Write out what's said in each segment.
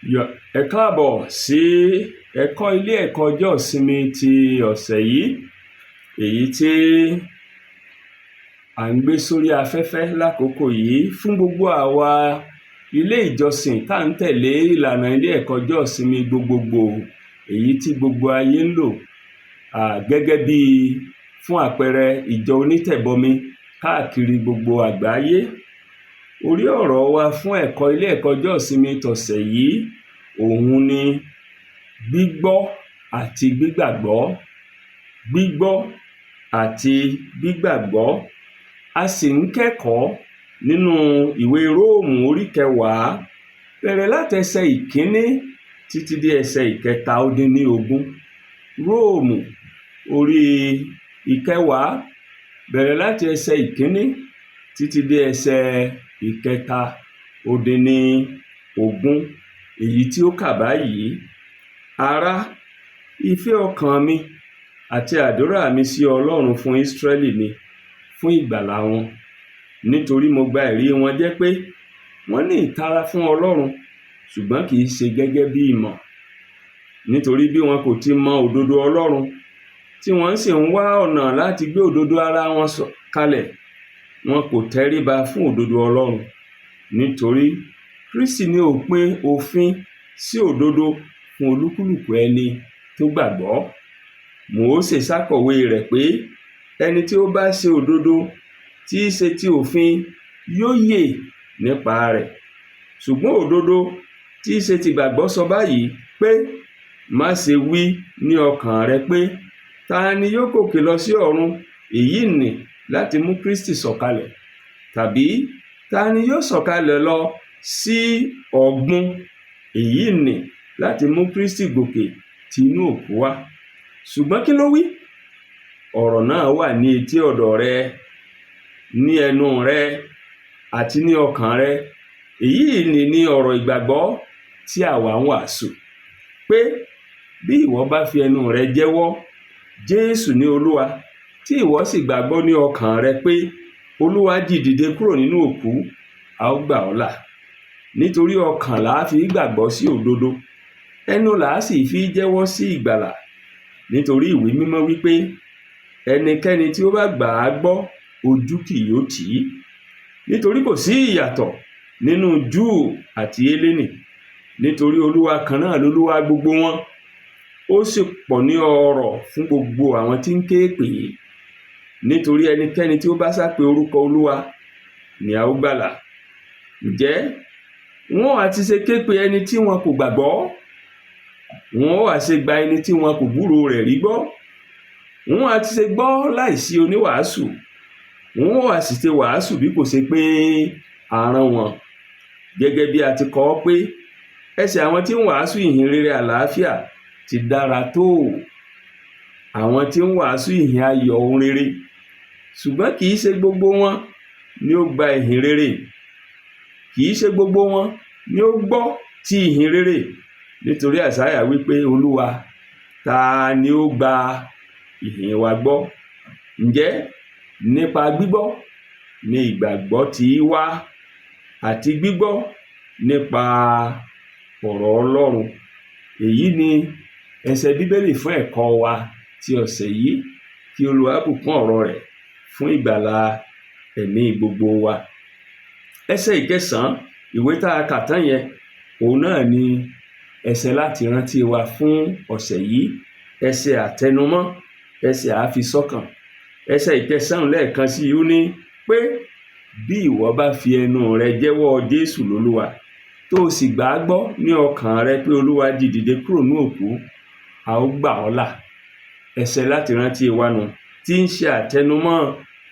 Ẹ káàbọ̀ sí ẹ̀kọ́ ilé ẹ̀kọ́ ọjọ́ ìsinmi ti ọ̀sẹ̀ yìí, èyí tí à ń gbé sórí afẹ́fẹ́ lákòókò yìí fún gbogbo àwa ilé ìjọsìn tá ń tẹ̀lé ìlànà ilé ẹ̀kọ́ ọjọ́ ìsinmi gbogbogbò, èyí tí gbogbo ayé ń lò, gẹ́gẹ́ bí fún àpẹẹrẹ ìjọ onítẹ̀bọmi káàkiri gbogbo àgbáyé. Orí ọ̀rọ̀ wa fún ẹ̀kọ́ ilé ẹ̀kọ́ ọjọ́ ìsinmi tọ̀sẹ̀ yìí, òun ni gbígbọ́ àti gbígbàgbọ́. Gbígbọ́ àti gbígbàgbọ́. A sì ń kẹ́kọ̀ọ́ nínú ìwé Róòmù orí kẹwàá, bẹ̀rẹ̀ láti ẹsẹ̀ 1 títí dé ẹsẹ̀ 17. Róòmù orí 10, bẹ̀rẹ̀ láti ẹsẹ̀ 1 títí dé ẹsẹ̀ 17, èyí tí ó kà báyìí: Ará, ìfẹ́ ọkàn mi àti àdúrà mi sí Ọlọ́run fún Ísírẹ́lì ni fún ìgbàlà wọn. Nítorí mo gba ẹ̀rí wọn jẹ́ pé wọ́n ní ìtara fún Ọlọ́run, ṣùgbọ́n kì í ṣe gẹ́gẹ́ bí ìmọ̀. Nítorí bí wọn kò ti mọ òdodo Ọlọ́run, tí wọ́n sì ń wá ọ̀nà láti gbé òdodo ara wọn kalẹ̀, wọn kò tẹríba fún òdodo Ọlọ́run. Nítorí Kristi ni òpin òfin sí òdodo fún olúkúlùkù ẹni tó gbàgbọ́. Mósè ṣàkọ̀wé rẹ̀ pé ẹni tí ó bá ṣe òdodo tí í ṣe ti òfin yóò yè nípa rẹ̀. Ṣùgbọ́n òdodo tí í ṣe ti ìgbàgbọ́ sọ báyìí pé, má ṣe wí ní ọkàn rẹ pé, ta ni yóò gòkè lọ sí ọ̀run? Èyí nì láti mú Kristi sọ̀kalẹ̀. Tàbí ta ni yóò sọ̀kalẹ̀ lọ sí ọ̀gbun? Èyí nì láti mú Kristi gòkè ti inú òkú wá. Ṣùgbọ́n kí ló wí? Ọ̀rọ̀ náà wà ní etí ọ̀dọ̀ rẹ, ní ẹnu rẹ àti ní ọkàn rẹ. Èyí nì ní ọ̀rọ̀ ìgbàgbọ́ tí àwa ń wàásù, pé bí ìwọ bá fi ẹnu rẹ jẹ́wọ́ Jésù ní Olúwa, tí ìwọ sì gbàgbọ́ ní ọkàn rẹ pé Olúwa jí dìde kúrò nínú òkú, a ó gbà ọ́ là. Nítorí ọkàn là á fi gbàgbọ́ sí òdodo, ẹnu là á sì fi jẹ́wọ́ sí ìgbàlà. Nítorí ìwé mímọ́ wípé, ẹnikẹ́ni tí ó bá gbà á gbọ́, ojú kì yóò tì í. Nítorí kò sí ìyàtọ̀ nínú Júù àti Hélénì, nítorí Olúwa kan náà lolúwa gbogbo wọn, ó sì pọ̀ ní ọrọ̀ fún gbogbo àwọn tí ń ké pè é. Nítorí ẹnikẹ́ni tí ó bá sá pe orúkọ Olúwa ni a ó gbàlà. Ǹjẹ́ wọ́n á ti ṣe ké pe ẹni tí wọn kò gbàgbọ́? Wọ́n ó ha ṣe gba ẹni tí wọn kò gbúròó rẹ̀ rí gbọ́? Wọ́n á ti ṣe gbọ́ láìsí oníwàásù? Wọ́n ó ha sì ṣe wàásù bí kò ṣe pé a rán wọn? Gẹ́gẹ́ bí a ti kọ ọ́ pé, ẹsẹ̀ àwọn tí ń wàásù ìhìn rere àlàáfíà ti dára tó, àwọn tí ń wàásù ìhìn ayọ̀ ohun rere. Ṣùgbọ́n kì í ṣe gbogbo wọn ni ó gba ìhìn rere. Kì í ṣe gbogbo wọn ni ó gbọ́ ti ìhìn rere. Nítorí Àìsáyà wí pé, Olúwa, ta ni ó gba ìhìn wa gbọ́? Ǹjẹ́ nípa gbígbọ́ ni ìgbàgbọ́ ti wá, àti gbígbọ́ nípa ọ̀rọ̀ Ọlọ́run. Èyí ni ẹsẹ̀ Bíbélì fún ẹ̀kọ́ wa ti ọ̀sẹ̀ yìí. Kí Olúwa bùkún ọ̀rọ̀ rẹ̀ fún ìgbàlà ẹ̀mí gbogbo wa. Ẹsẹ̀ 9, ìwé tá a kà tán yẹn, òun náà ni ẹsẹ̀ láti rántí wa fún ọ̀sẹ̀ yìí. Ẹsẹ̀ àtẹnumọ́, ẹsẹ̀ àfisọ́kàn. Ẹsẹ̀ 9 lẹ́ẹ̀kan sí i, ó ní pé bí ìwọ bá fi ẹnu rẹ jẹ́wọ́ Jésù lólúwa, tó o sì gbà á gbọ́ ní ọkàn rẹ pé Olúwa jí dìde kúrò ní òkú, a ó gbà ọ́ là. Ẹsẹ̀ láti rántí wa nù, tí ń ṣe àtẹnumọ́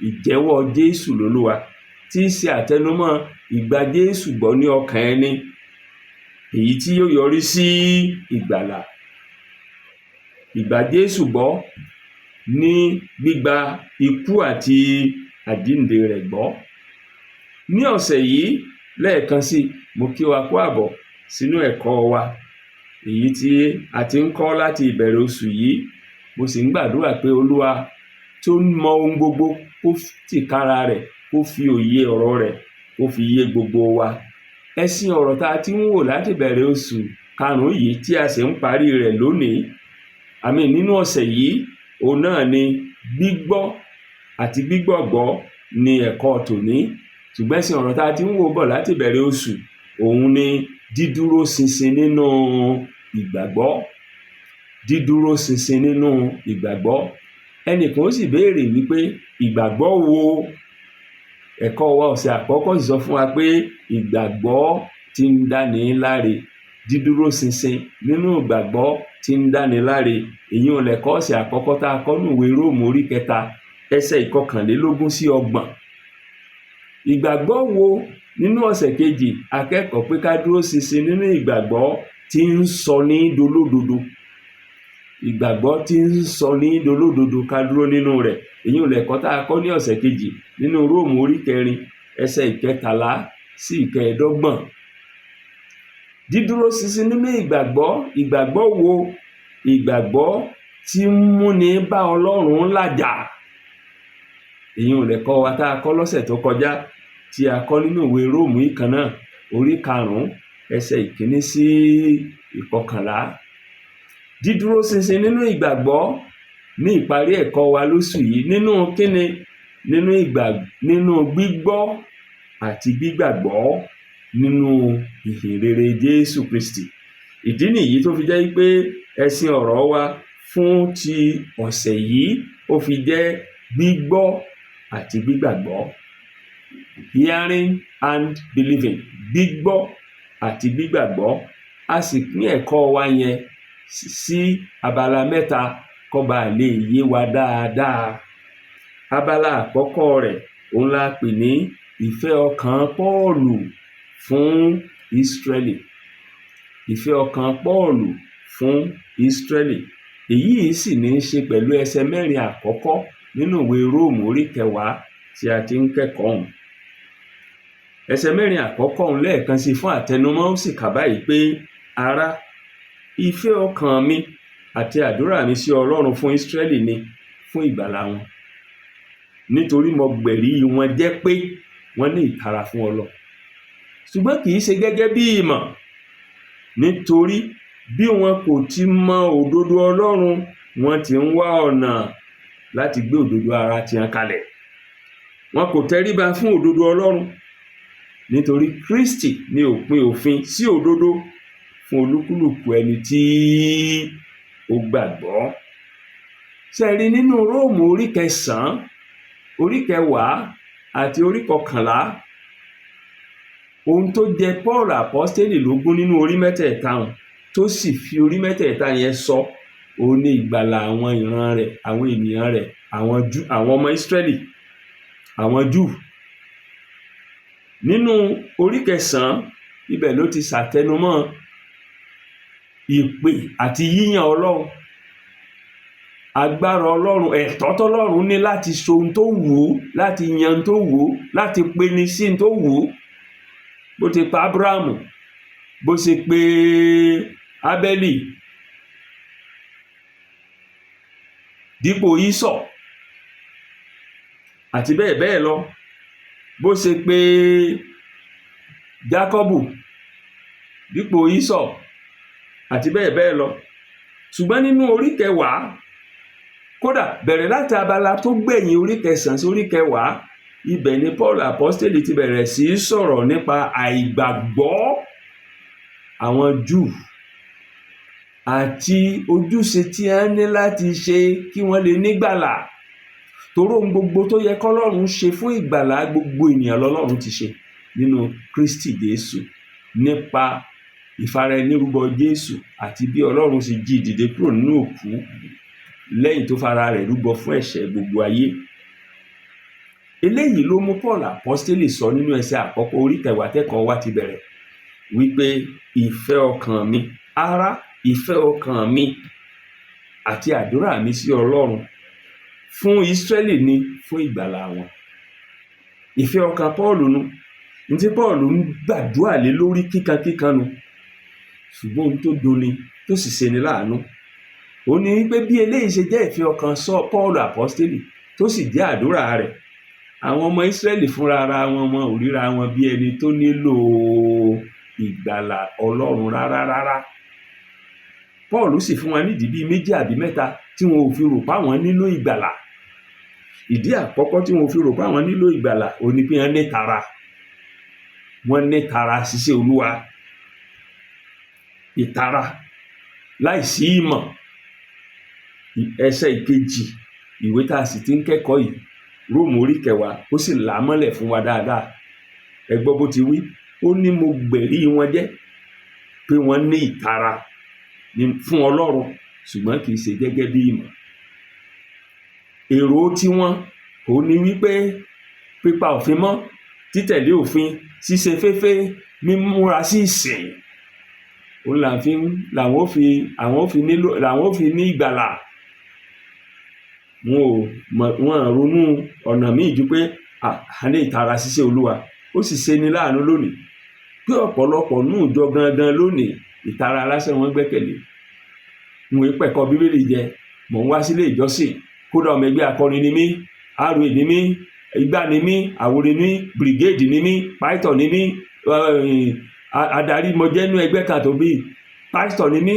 ìjẹ́wọ́ Jésù lólúwa, tí ń ṣe àtẹnumọ́ ìgbà Jésù gbọ́ ní ọkàn ẹni, èyí tí yóò yọrí sí ìgbàlà. Ìgbà Jésù gbọ́ ní gbígba ikú àti àjíǹde rẹ̀ gbọ́. Ní ọ̀sẹ̀ yìí, lẹ́ẹ̀kan sí, mo kí wa kú àbọ̀ sínú ẹ̀kọ́ wa, èyí tí a ti ń kọ́ láti ìbẹ̀rẹ̀ oṣù yìí. Mo sì ń gbàdúrà pé Olúwa tó mọ ohun gbogbo kó tìkára rẹ̀, kó fi òye ọ̀rọ̀ rẹ̀, kó fi yé gbogbo wa. Ẹṣin ọ̀rọ̀ tá a ti ń wò láti bẹ̀rẹ̀ oṣù karùn-ún yìí tí a sì ń parí rẹ̀ lónìí, àmì nínú ọ̀sẹ̀ yìí, òun náà ni gbígbọ́ àti gbígbàgbọ́ ni ẹ̀kọ́ tòní. Ṣùgbọ́n ẹṣin ọ̀rọ̀ tá a ti ń wò bọ̀ láti bẹ̀rẹ̀ oṣù, òun ni dídúró ṣinṣin nínú ìgbàgbọ́. Dídúró ṣinṣin nínú ìgbàgbọ́. Ẹnìkan ó sì béèrè wípé ìgbàgbọ́ wo? Ẹ̀kọ́ wa ọ̀sẹ̀ àkọ́kọ́ sì sọ fún wa pé ìgbàgbọ́ tí ń dáni láre, dídúró ṣinṣin nínú ìgbàgbọ́ tí ń dáni láre. Èyí ò lẹ̀kọ́ ọ̀sẹ̀ àkọ́kọ́ tá a kọ́ nínú ìwé Róòmù orí 3 ẹsẹ̀ 21 sí 30. Ìgbàgbọ́ wo? Nínú ọ̀sẹ̀ kejì, akẹ́kọ̀ọ́ pé ká dúró ṣinṣin nínú ìgbàgbọ́ tí ń sọ ní dolódodo. Ìgbàgbọ́ tí ń sọ ní dolódodo, ká dúró nínú rẹ̀. Èyí ò lẹ̀kọ́ tá a kọ́ ní ọ̀sẹ̀ kejì nínú Róòmù orí 4 ẹsẹ̀ 13 sí 25. Dídúró ṣinṣin nínú ìgbàgbọ́. Ìgbàgbọ́ wo? Ìgbàgbọ́ tí ń múni bá Ọlọ́run làjà. Èyí ò lẹ̀kọ́ wa tá a kọ́ lọ́sẹ̀ tó kọjá, tí a kọ́ nínú ìwé Róòmù yìí kan náà, orí 5 ẹsẹ̀ 1 sí 11. Dídúró ṣinṣin nínú ìgbàgbọ́ ní ìparí ẹ̀kọ́ wa lóṣù yìí nínú kíni? Nínú ìgbà, nínú gbígbọ́ àti gbígbàgbọ́ nínú ìhìn rere Jésù Kristi. Ìdí nìyí tó fi jẹ́ pé ẹṣin ọ̀rọ̀ wa fún ti ọ̀sẹ̀ yìí ó fi jẹ́ gbígbọ́ àti gbígbàgbọ́. Hearing and believing. Gbígbọ́ àti gbígbàgbọ́. A sì pín ẹ̀kọ́ wa yẹn sí abala mẹ́ta kó ba lè yé wa dáadáa. Abala àkọ́kọ́ rẹ̀, òun la pè ní ìfẹ́ ọkàn Pọ́ọ̀lù fún Ísírẹ́lì. Ìfẹ́ ọkàn Pọ́ọ̀lù fún Ísírẹ́lì. Èyí sì ní í ṣe pẹ̀lú ẹsẹ̀ 4 àkọ́kọ́ nínú ìwé Róòmù orí 10 tí a ti ń kẹ́kọ̀ọ́ ọ̀hún. Ẹsẹ̀ 4 àkọ́kọ́ ọ̀hún lẹ́ẹ̀kan sí fún àtẹnumọ́, ó sì kà báyìí pé, ará, ìfẹ́ ọkàn mi àti àdúrà mi sí Ọlọ́run fún Ísírẹ́lì ni fún ìgbàlà wọn. Nítorí mo gbẹ̀rí wọn jẹ́ pé wọ́n ní ìtara fún Ọlọ́run. Ṣùgbọ́n kì í ṣe gẹ́gẹ́ bí ìmọ̀, nítorí bí wọn kò ti mọ òdodo Ọlọ́run, wọ́n ti ń wá ọ̀nà láti gbé òdodo ara tiwọn kalẹ̀. Wọn kò tẹríba fún òdodo Ọlọ́run, nítorí Kristi ni òpin òfin sí òdodo fún olúkúlùkù ẹni tí ó gbàgbọ́. Ṣé ẹ rí nínú Róòmù orí 9, orí 10 àti orí 11, ohun tó jẹ Paul Apọ́stélì lógún nínú orí mẹ́tẹ̀ẹ̀ta hàn tó sì fi orí mẹ́tẹ̀ẹ̀ta yẹn sọ, òun ní ìgbàlà àwọn ìran rẹ̀, àwọn ènìyàn rẹ̀, àwọn Júù, àwọn ọmọ Ísírẹ́lì, àwọn Júù. Nínú orí 9, ibẹ̀ ló ti ṣàtẹnumọ́ ìpè àti yíyàn Ọlọ́run, agbára Ọlọ́run, ẹ̀tọ́ tọ́lọ́run ní láti ṣe ohun tó wù ú, láti yan ohun tó wù ú, láti peni sí ohun tó wù ú. Bó ti pa Ábúráhámù, bó ṣe pe Ábẹ́lì dípò Ísọ̀ àti bẹ́ẹ̀ bẹ́ẹ̀ lọ. Bó ṣe pe Jákọ́bù dípò Ísọ̀ àti bẹ́ẹ̀ bẹ́ẹ̀ lọ. Ṣùgbọ́n nínú orí 10, kódà bẹ̀rẹ̀ láti abala tó gbẹ̀yìn orí 9 sí orí 10, ibẹ̀ ni Paul Apọ́stélì ti bẹ̀rẹ̀ sí í sọ̀rọ̀ nípa àìgbàgbọ́ àwọn Júù àti ojúṣe tí a ní láti ṣe kí wọ́n lè nígbàlà. Torí ohun gbogbo tó yẹ kọ́lọ́run ṣe fún ìgbàlà gbogbo ènìyàn lọ́lọ́run ti ṣe nínú Kristi Jésù nípa ìfaraẹnirúbọ Jésù àti bí Ọlọ́run ṣe jí dìde kúrò nínú òkú lẹ́yìn tó fara rẹ̀ rúbọ fún ẹ̀ṣẹ̀ gbogbo ayé. Eléyìí ló mú Paul Apọ́stélì sọ nínú ẹsẹ̀ àkọ́kọ́ orí 10 tẹ́kọ̀ọ́ wa ti bẹ̀rẹ̀ wípé ìfẹ́ ọkàn mi, ará, ìfẹ́ ọkàn mi àti àdúrà mi sí Ọlọ́run fún Ísírẹ́lì ni fún ìgbàlà wọn. Ìfẹ́ ọkàn Paul nu, ntí Paul ń gbàdúrà lé lórí kíkankíkan nu. Ṣùgbọ́n ohun tó dunni tó sì ṣeni láàánú, ó ní wípé bí eléyìí ṣe jẹ́ ìfẹ́ ọkàn sọ Paul Apọ́stélì tó sì jẹ́ àdúrà rẹ̀, Àwọn ọmọ Ísírẹ́lì fúnra ara wọn, wọn ò ríra wọn bí ẹni tó nílò ìgbàlà Ọlọ́run rárá rárá. Paul sì fún wa nídìí bíi méjì àbí mẹ́ta tí wọn ò fi rò páwọn nílò ìgbàlà. Ìdí àkọ́kọ́ tí wọn ò fi rò páwọn nílò ìgbàlà òun ni pé wọ́n nítara. Wọ́n nítara ṣiṣẹ́ Olúwa. Ìtara láìsí ìmọ̀. Ẹsẹ̀ ìkejì ìwé tá a sì ti ń kẹ́kọ̀ọ́ yìí, Róòmù orí kẹwàá, ó sì là á mọ́lẹ̀ fún wa dáadáa. Ẹ gbọ́ bó ti wí. Ó ní, mo gbẹ̀rí wọn jẹ́ pé wọ́n ní ìtara fún Ọlọ́run, ṣùgbọ́n kì í ṣe gẹ́gẹ́ bí ìmọ̀. Èrò tiwọn òun ni wípé pípa òfin mọ́, títẹ̀lé òfin, ṣíṣe féfé, mímúra sí ìsìn, òun là fi ń làwọn ó fi àwọn ó fi nílò làwọn ó fi ní ìgbàlà. Wọn ò mọ̀, wọn ò ronú ọ̀nà míì ju pé a ní ìtara ṣíṣe Olúwa. Ó sì ṣe ni láàánú lónìí pé ọ̀pọ̀lọpọ̀ nínú ìjọ gangan lónìí, ìtara lásán wọn gbẹ́kẹ̀lé. N ò pẹ̀kọ́ Bíbélì jẹ, mò ń wá sílé ìjọsìn, kódà ọmọ ẹgbẹ́ akọrin ni mí, RA ni mí, igbá ni mí, àwo ni mí, brigade ni mí, pásítọ̀ ni mí, adarí mo jẹ́ nínú ẹgbẹ́ kan tó bí pásítọ̀ ni mí.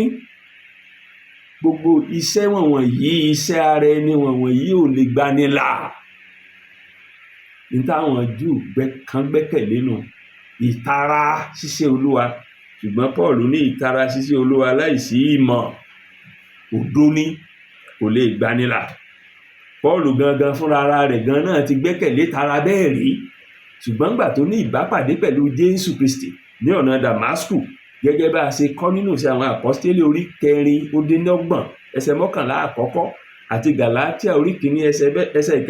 Gbogbo iṣẹ́ wọ̀nyí, iṣẹ́ ara ẹni wọ̀nyí ò lè gbani là. Ní táwọn Júù kan gbẹ́kẹ̀lé nù, ìtara ṣíṣe Olúwa. Ṣùgbọ́n Paul ní ìtara ṣíṣe Olúwa láìsí ìmọ̀ òdo ní, kò lè gbani là. Paul gangan fúnra ara rẹ̀ gan náà ti gbẹ́kẹ̀lé tara bẹ́ẹ̀ rí. Ṣùgbọ́n nígbà tó ní ìbápàdé pẹ̀lú Jésù Kristi ní ọ̀nà Damasku, gẹ́gẹ́ bá a ṣe kọ́ nínú ìṣe àwọn àpọ́stélì orí 34 ẹsẹ̀ 11 àkọ́kọ́ àti Gàlátíà orí 1 ẹsẹ̀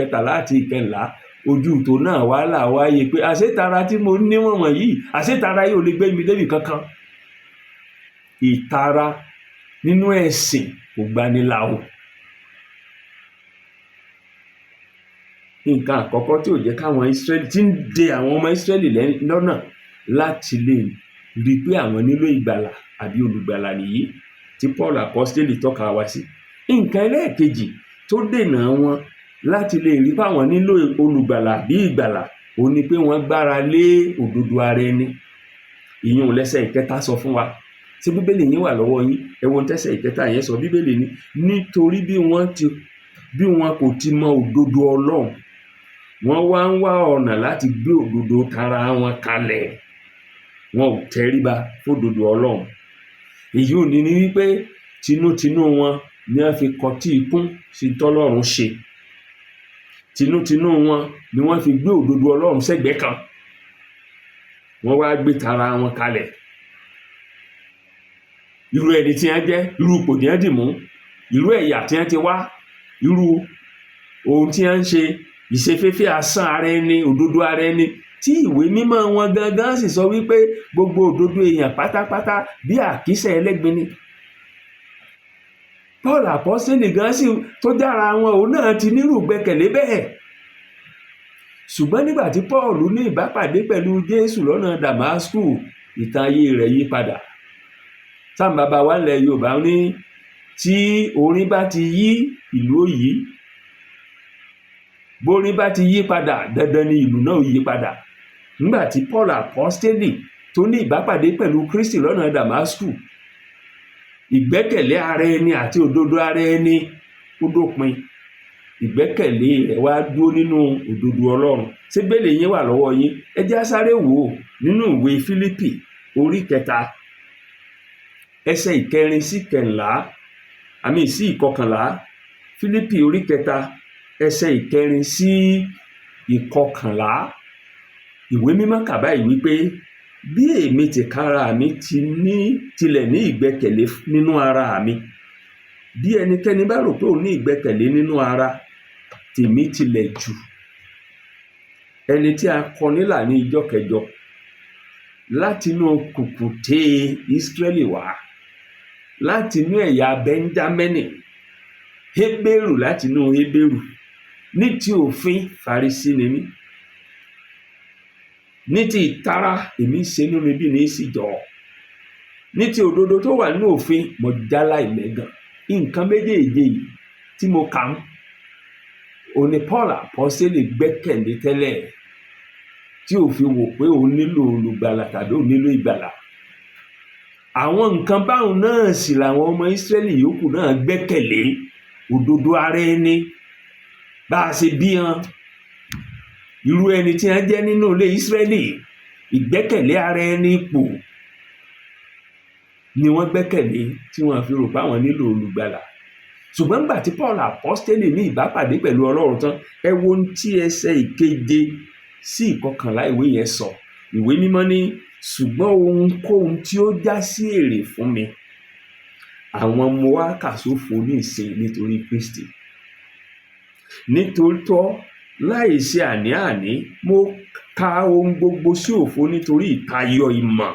13 àti 14, ojú tó náà wá là wáyé pé àṣetara tí mo ní wọ̀nyí yìí, àṣetara yìí ò lè gbé mi débi kankan. Ìtara nínú ẹ̀sìn kò gbani là o. Nǹkan àkọ́kọ́ tí ò jẹ́ káwọn Ísírẹ́lì, tí ń de àwọn ọmọ Ísírẹ́lì lọ́nà láti lè rí pé àwọn nílò ìgbàlà àbí olùgbàlà nìyí tí Paul apọ́stélì tọ́ka wá sí. Nǹkan ẹlẹ́ẹ̀kejì tó dènà wọn láti lè rí pé àwọn nílò olùgbàlà àbí ìgbàlà òun ni pé wọ́n gbára lé òdodo ara ẹni. Ìyẹn lẹ́sẹ̀ ìkẹta sọ fún wa. Ṣé Bíbélì yín wà lọ́wọ́ yín? Ẹ wo ohun tẹ́sẹ̀ ìkẹta yẹn sọ. Bíbélì ní nítorí bí wọn kò ti mọ òdodo Ọlọ́run, wọ́n wá ń wá ọ̀nà láti gbé òdodo tara wọn kalẹ̀. Wọn ò tẹríba fódodo Ọlọ́run. Èyí ò ní ní wípé tinútinú wọn ni wọ́n fi kọtí ikún sí tọ́lọ́run ṣe. Tinútinú wọn ni wọ́n fi gbé òdodo Ọlọ́run sẹ́gbẹ̀ẹ́ kan. Wọ́n wá gbé tara wọn kalẹ̀. Irú ẹni tí wọ́n jẹ́, irú ipò tí wọ́n dì mú, irú ẹ̀yà tí wọ́n ti wá, irú ohun tí wọ́n ń ṣe, ìṣeféfé asán ara ẹni, òdodo ara ẹni, tí ìwé mímọ́ wọn gangan sì sọ wípé gbogbo òdodo èèyàn pátápátá bí àkísà ẹlẹ́gbin ni. Paul apọ́sítélì gan sì tó jára wọn, òun náà ti nírú gbẹ́kẹ̀lé bẹ́ẹ̀. Ṣùgbọ́n nígbà tí Paul ní ìbápàdé pẹ̀lú Jésù lọ́nà Damasku, ìtàn ayé rẹ̀ yí padà. Sáà bàbá wa ilẹ̀ Yorùbá ní tí orin bá ti yí, ìlú ó yí. Bórin bá ti yí padà, dandan ni ìlú náà ó yí padà. Nígbà tí Paul apọ́sítélì tó ní ìbápàdé pẹ̀lú Kristi lọ́nà Damasku, ìgbẹ́kẹ̀lé ara ẹni àti òdodo ara ẹni ó dópin. Ìgbẹ́kẹ̀lé rẹ̀ wá dúró nínú òdodo Ọlọ́run. Ṣé Bíbélì yín wà lọ́wọ́ yín? Ẹ jẹ́ á sáré wò ó nínú ìwé Fílípì orí 3 ẹsẹ̀ 4 sí 14, àmì sí 11. Fílípì orí 3 ẹsẹ̀ 4 sí 11. Ìwé mímọ́ kà báyìí wípé bí èmi tìkára mi ti ní tilẹ̀ ní ìgbẹ́kẹ̀lé nínú ara mi, bí ẹnikẹ́ni bá rò pé òun ní ìgbẹ́kẹ̀lé nínú ara, tèmi tilẹ̀ jù. Ẹni tí a kọ nílà ní ijọ́ kẹjọ látinú kùkùté Ísírẹ́lì wá, látinú ẹ̀yà Bẹ́ńjámínì, Hébérù látinú Hébérù, ní ti òfin Farisí ni mí. Ní ti ìtara èmi ń ṣe inúnibíni sí ìjọ. Ní ti òdodo tó wà nínú òfin, mo já láìlẹ́gàn. Nǹkan méjèèje yìí tí mo kà ń, Òun ni Paul Àpọ́sítélì gbẹ́kẹ̀lé tẹ́lẹ̀, tí ò fi wò pé òun nílò olùgbàlà tàbí òun nílò ìgbàlà. Àwọn nǹkan báwọn náà sì làwọn ọmọ Ísírẹ́lì yòókù náà gbẹ́kẹ̀lé: òdodo ara ẹni, bá a ṣe bí wọn, irú ẹni tí wọ́n jẹ́ nínú ilé Ísírẹ́lì, ìgbẹ́kẹ̀lé ara ẹni, ipò ni wọ́n gbẹ́kẹ̀lé tí wọ́n fi rò pé àwọn nílò olùgbàlà. Ṣùgbọ́n nígbà tí Paul Àpọ́sítélì ní ìbápàdé pẹ̀lú Ọlọ́run tán, ẹ wo ohun tí ẹsẹ̀ 7 sí 11 ìwé yẹn sọ. Ìwé Mímọ́ ní, "Ṣùgbọ́n ohunkóhun tí ó já sí èrè fún mi, àwọn mo wá kà sófo ní ìsìn nítorí Kristi. Nítòótọ́, láì ṣe àní-àní, mo ka ohun gbogbo sí òfo nítorí ìtayọ ìmọ̀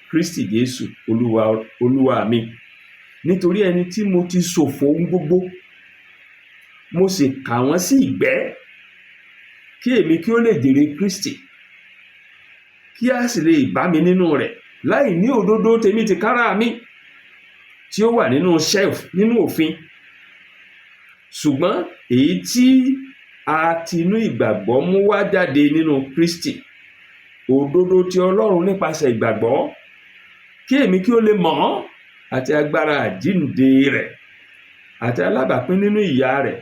Kristi Jésù Olúwa mi, nítorí ẹni tí mo ti ṣòfò ohun gbogbo, mo sì kà wọ́n sí ìgbẹ́, kí èmi kí ó lè jèrè Kristi, kí a sì lè bá mi nínú rẹ̀, láì ní òdodo tèmi tìkára mi tí ó wà nínú self, nínú òfin, ṣùgbọ́n èyí tí a tinú ìgbàgbọ́ mú wá jáde nínú Kristi, òdodo ti Ọlọ́run nípasẹ̀ ìgbàgbọ́, kí èmi kí ó lè mọ̀ ọ́n àti agbára àjíǹde rẹ̀, àti alábàápín nínú ìyà rẹ̀,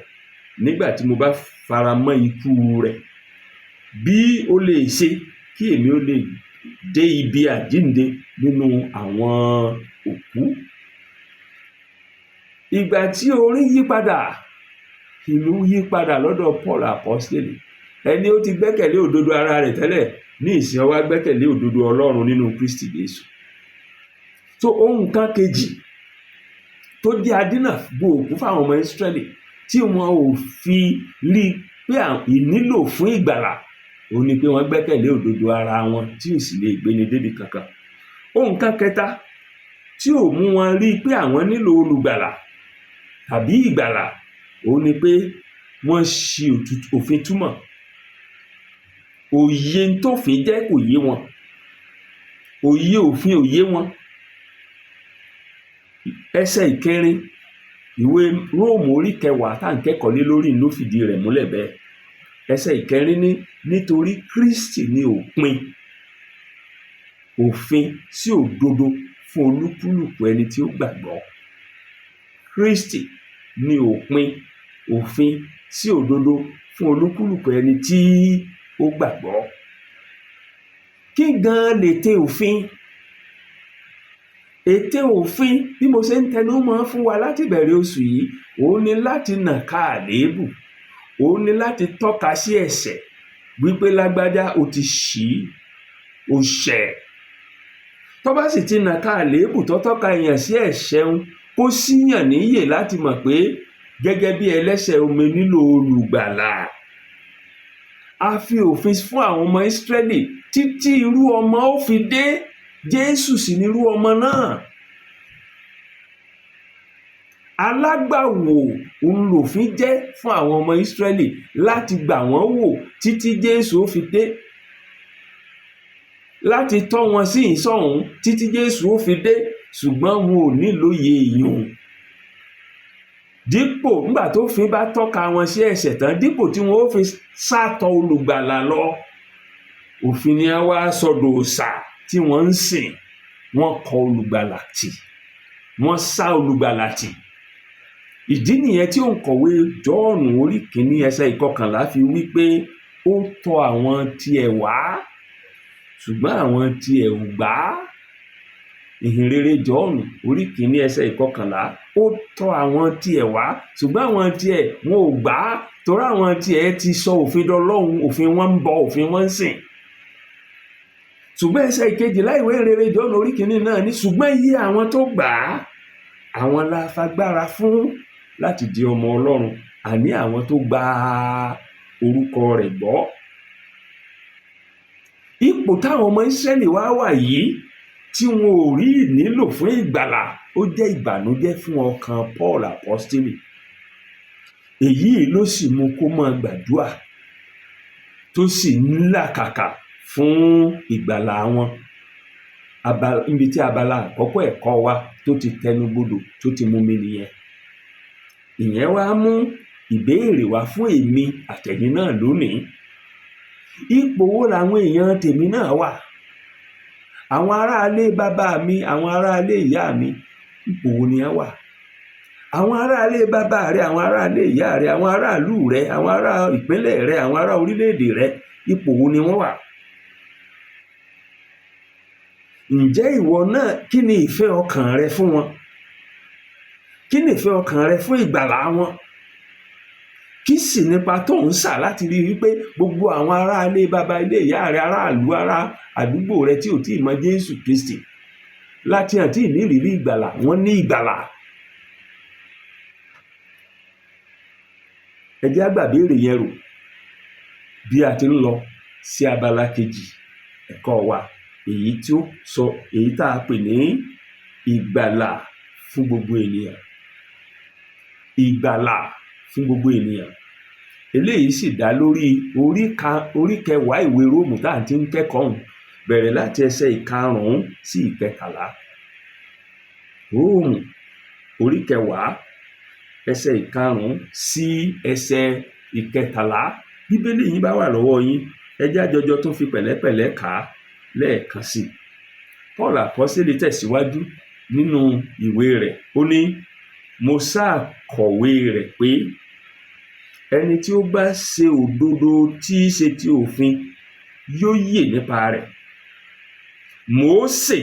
nígbà tí mo bá fara mọ́ ikú rẹ̀, bí ó lè ṣe kí èmi ó lè dé ibi àjíǹde nínú àwọn òkú." Ìgbà tí orin yí padà, ìlú yí padà lọ́dọ̀ Paul Apostoli. Ẹni ó ti gbẹ́kẹ̀lé òdodo ara rẹ̀ tẹ́lẹ̀, ní ìsìn ó wá gbẹ́kẹ̀lé òdodo Ọlọ́run nínú Kristi Jésù. So ohun kan kejì tó jẹ́ adínà gbòòkú fáwọn ọmọ Ísírẹ́lì tí wọn ò fi rí pé ìnílò fún ìgbàlà, ó ní pé wọ́n gbẹ́kẹ̀lé òdodo ara wọn tí ò sì lè gbéni débi kankan. Ohun kan kẹta tí ò mú wọn rí pé àwọn nílò olùgbàlà tàbí ìgbàlà, ó ní pé wọ́n ṣi òfin túmọ̀. Òye tófin jẹ́ kò yé wọn, òye òfin ò yé wọn. Ẹsẹ̀ 4 ìwé Róòmù orí 10 tá à ń kẹ́kọ̀ọ́ lé lórí ló fìdí rẹ̀ múlẹ̀ bẹ́ẹ̀. Ẹsẹ̀ 4 ní, "Nítorí Kristi ní òpin òfin sí òdodo fún olúkúlùkù ẹni tí ó gbàgbọ́." Kristi ní òpin òfin sí òdodo fún olúkúlùkù ẹni tí ó gbàgbọ́. Kí gan lète òfin? Ète òfin, bí mo ṣe ń tẹnu mọ́ fún wa láti bẹ̀rẹ̀ oṣù yìí, òun ni láti nàka àléébù, òun ni láti tọ́ka sí ẹ̀ṣẹ̀ wípé lágbájá, o ti ṣì, o ṣẹ̀. Tó bá sì ti nàka àléébù, tó tọ́ka èèyàn sí ẹ̀ṣẹ̀ ń, kó síyàn níyè láti mọ̀ pé gẹ́gẹ́ bí ẹlẹ́ṣẹ̀, omi nílò olùgbàlà. A fi òfin fún àwọn ọmọ Ísírẹ́lì títí irú ọmọ ó fi dé. Jésù sì ni irú ọmọ náà. Alágbàwò òun lòfin jẹ́ fún àwọn ọmọ Ísírẹ́lì láti gbà wọ́n wò títí Jésù ó fi dé, láti tọ́ wọn sí ìsọ̀hún títí Jésù ó fi dé. Ṣùgbọ́n wọn ò nílòye èèyàn. Dípò, nígbà tó fi bá tọ́ka wọn sí ẹ̀ṣẹ̀ tán, dípò tí wọn ó fi sátọ̀ olùgbàlà lọ, òfin ni a wá sọdọ̀ òòṣà tí wọ́n ń sìn. Wọ́n kọ olùgbàlà tì, wọ́n sá olùgbàlà tì. Ìdí nìyẹn tí òǹkọ̀wé Jọ́ọ̀nù orí 1 ẹsẹ̀ 11 fi wí pé ó tọ̀ àwọn tiẹ̀ wá, ṣùgbọ́n àwọn tiẹ̀ ò gbà á. Ìhìnrere Jọ́ọ̀nù orí 1 ẹsẹ̀ 11: ó tọ̀ àwọn tiẹ̀ wá, ṣùgbọ́n àwọn tiẹ̀ wọn ò gbà á, torí àwọn tiẹ̀ ti sọ òfin dọlọ́hun. Òfin wọn ń bọ, òfin wọn ń sìn. Ṣùgbọ́n ẹsẹ̀ 12 ìwé ìrere Jọ́ọ̀nù orí 1 náà ní, "Ṣùgbọ́n iye àwọn tó gbà á, àwọn la fagbára fún láti di ọmọ Ọlọ́run, àní àwọn tó gba orúkọ rẹ̀ gbọ́." Ipò táwọn ọmọ Ísírẹ́lì wá wà yìí, tí wọn ò rí ìnílò fún ìgbàlà, ó jẹ́ ìbànújẹ́ fún ọkàn Paul Apostoli. Èyí ló sì mú kó máa gbàdúà, tó sì ń làkàkà fún ìgbàlà wọn. Níbi tí abala àkọ́kọ́ ẹ̀kọ́ wa tó ti tẹnubodò, tó ti mú mi nìyẹn. Ìyẹn wá mú Ìbéèrè wá fún èmi àtẹ̀yin náà lónìí: ipò wo làwọn èèyàn tèmi náà wà? Àwọn aráalé bàbá mi, àwọn aráalé ìyá mi, ipò wo ni wọ́n wà? Àwọn aráalé bàbá rẹ, àwọn aráalé ìyá rẹ, àwọn aráàlú rẹ, àwọn ará ìpínlẹ̀ rẹ, àwọn ará orílẹ̀-èdè rẹ, ipò wo ni wọ́n wà? Ǹjẹ́ ìwọ náà, kí ni ìfẹ́ ọkàn rẹ fún wọn? Kí ni ìfẹ́ ọkàn rẹ fún ìgbàlà wọn? Kí sì nípa tó ń sà láti rí i wípé gbogbo àwọn aráalé bàbá, ilé ìyá rẹ, aráàlú, ará àdúgbò rẹ tí ò tí ì mọ Jésù Kristi, láti hàn tí ì ní ìrírí ìgbàlà, wọ́n ní ìgbàlà? Ẹ jẹ́ á gbà béèrè yẹn rò bí a ti ń lọ sí abala kejì ẹ̀kọ́ wa, èyí tí ó sọ, èyí tá a pè ní ìgbàlà fún gbogbo ènìyàn. Ìgbàlà fún gbogbo ènìyàn. Eléyìí sì dá lórí orí kẹwàá ìwé Róòmù tá à ń ti ń kẹ́kọ̀ọ́ ọ̀hún, bẹ̀rẹ̀ láti ẹsẹ̀ 5 sí 13. Róòmù orí kẹwàá, ẹsẹ̀ 5 sí ẹsẹ̀ 13. Bíbélì yín bá wà lọ́wọ́ yín, ẹ jẹ́ àjọjọ tún fi pẹ̀lẹ́pẹ̀lẹ́ kà á lẹ́ẹ̀kan sí i. Paul Àpọ́sítélì tẹ̀síwájú nínú ìwé rẹ̀, ó ní, mo sáà kọ̀wé rẹ̀ pé ẹni tí ó bá ṣe òdodo tí í ṣe ti òfin yóò yè nípa rẹ̀. Mósè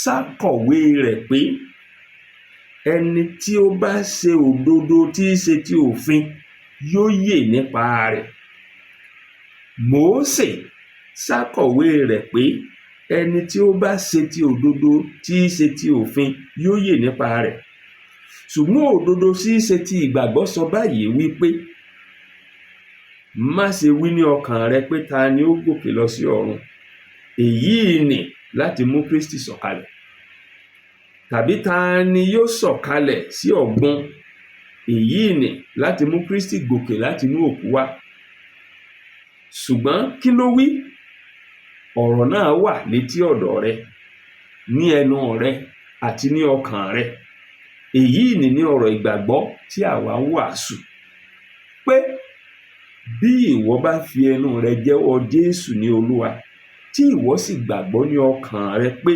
ṣàkọ̀wé rẹ̀ pé ẹni tí ó bá ṣe òdodo tí í ṣe ti òfin yóò yè nípa rẹ̀. Mósè ṣàkọ̀wé rẹ̀ pé ẹni tí ó bá ṣe ti òdodo tí í ṣe ti òfin yóò yè nípa rẹ̀. Ṣùgbọ́n òdodo tí í ṣe ti ìgbàgbọ́ sọ báyìí wípé, má ṣe wí ní ọkàn rẹ pé ta ni ó gòkè lọ sí ọ̀run, èyí nì láti mú Kristi sọ̀kalẹ̀, tàbí ta ni yóò sọ̀kalẹ̀ sí ọ̀gbun, èyí nì láti mú Kristi gòkè láti inú òkú wá. Ṣùgbọ́n kí ló wí? Ọ̀rọ̀ náà wà létí ọ̀dọ̀ rẹ, ní ẹnu rẹ àti ní ọkàn rẹ. Èyí nì ní ọ̀rọ̀ ìgbàgbọ́ tí àwa ń wàásù, pé bí ìwọ bá fi ẹnu rẹ jẹ́wọ́ Jésù ní Olúwa, tí ìwọ sì gbàgbọ́ ní ọkàn rẹ pé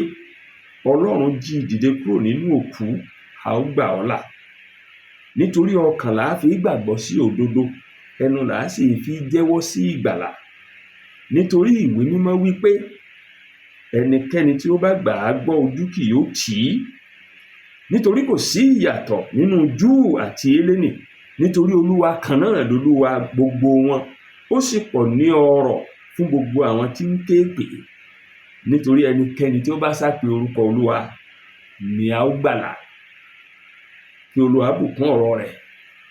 Ọlọ́run jí i dìde kúrò nínú òkú, a ó gbà ọ́ là. Nítorí ọkàn là á fi gbàgbọ́ sí òdodo, ẹnu là á sì fi jẹ́wọ́ sí ìgbàlà. Nítorí ìwé mímọ́ wí pé, ẹnikẹ́ni tí ó bá gbà á gbọ́ ojú kì yóò tì í. Nítorí kò sí ìyàtọ̀ nínú Júù àti Hélénì, nítorí Olúwa kan náà lolúwa gbogbo wọn, ó sì pọ̀ ní ọrọ̀ fún gbogbo àwọn tí ń ké pè é. Nítorí ẹnikẹ́ni tí ó bá sápe orúkọ Olúwa ni a ó gbàlà. Kí Olúwa bùkún ọ̀rọ̀ rẹ̀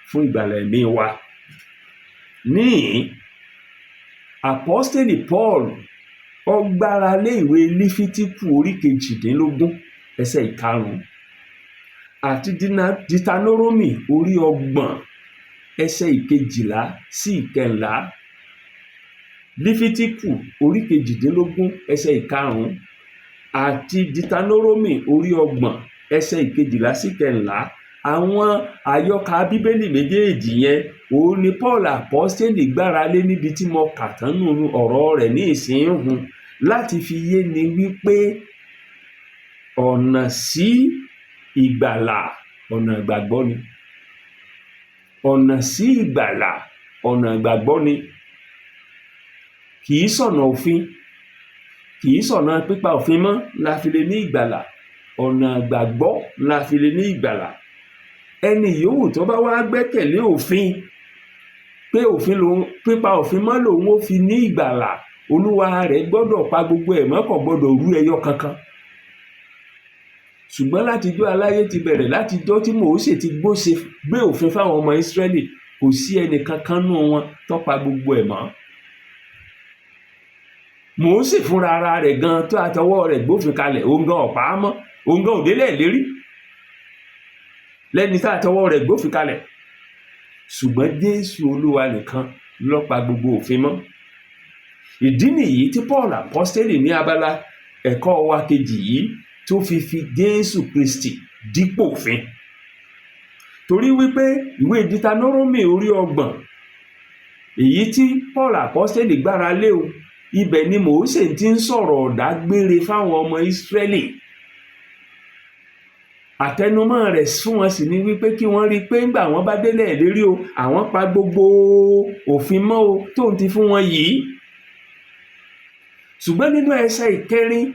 fún ìgbàlà ẹ̀mí wa. Níhìn-ín, Àpọ́stélì Paul ó gbára lé ìwé Lífítíkù orí 18 ẹsẹ̀ 5 àti Ditanórómì orí 30 ẹsẹ̀ 12 sí 14. Lífítíkù orí 18 ẹsẹ̀ 5 àti Ditanórómì orí 30 ẹsẹ̀ 12 sí 14. Àwọn àyọkà Bíbélì méjèèjì yẹn òun ni Paul Àpọ́stélì gbára lé níbi tí mo kà tán nínú ọ̀rọ̀ rẹ̀ ní ìsìn hun láti fi yé ni wípé ọ̀nà sí ìgbàlà ọ̀nà ìgbàgbọ́ ni. Ọ̀nà sí ìgbàlà ọ̀nà ìgbàgbọ́ ni. Kì í sọ̀nà òfin, kì í sọ̀nà pípa òfin mọ́ la fi lè ní ìgbàlà. Ọ̀nà ìgbàgbọ́ la fi lè ní ìgbàlà. Ẹni yòówù tó bá wá gbẹ́kẹ̀lé òfin pé òfin lòun, pípa òfin mọ́ lòun ó fi ní ìgbàlà, olúwa rẹ̀ gbọ́dọ̀ pa gbogbo ẹ̀ mọ́, kò gbọ́dọ̀ rú ẹyọ kankan. Ṣùgbọ́n látijọ́ aláyé ti bẹ̀rẹ̀, látijọ́ tí Mósè ti gbé òfin fáwọn ọmọ Ísírẹ́lì, kò sí ẹnì kankan nínú wọn tó pa gbogbo ẹ̀ mọ́. Mósè fúnra ara rẹ̀ gan tó àtọwọ́ rẹ̀ gbófin kalẹ̀, òun gan ọ̀pá mọ́, òun gan òdélẹ̀ lérí lẹ́ni tá àtọwọ́ rẹ̀ gbófin kalẹ̀. Ṣùgbọ́n Jésù Olúwa nìkan ló pa gbogbo òfin mọ́. Ìdí nìyí tí Paul Àpọ́stélì ní abala ẹ̀kọ́ wa kejì yìí tó fi fi Jésù Kristi dípò òfin. Torí wípé ìwé Deuteronomy orí 30, èyí tí Paul apọ́sítélì gbára lé o, ibẹ̀ ni Mósè ti ń sọ̀rọ̀ ọ̀dágbére fáwọn ọmọ Ísírẹ́lì. Àtẹnumọ́ rẹ̀ fún wọn sì ni wípé kí wọ́n rí i pé ńgbà wọ́n bá délẹ̀ ìlérí o, àwọn pa gbogbo òfin mọ́ o tóun ti fún wọn yìí. Ṣùgbọ́n nínú ẹsẹ̀ 4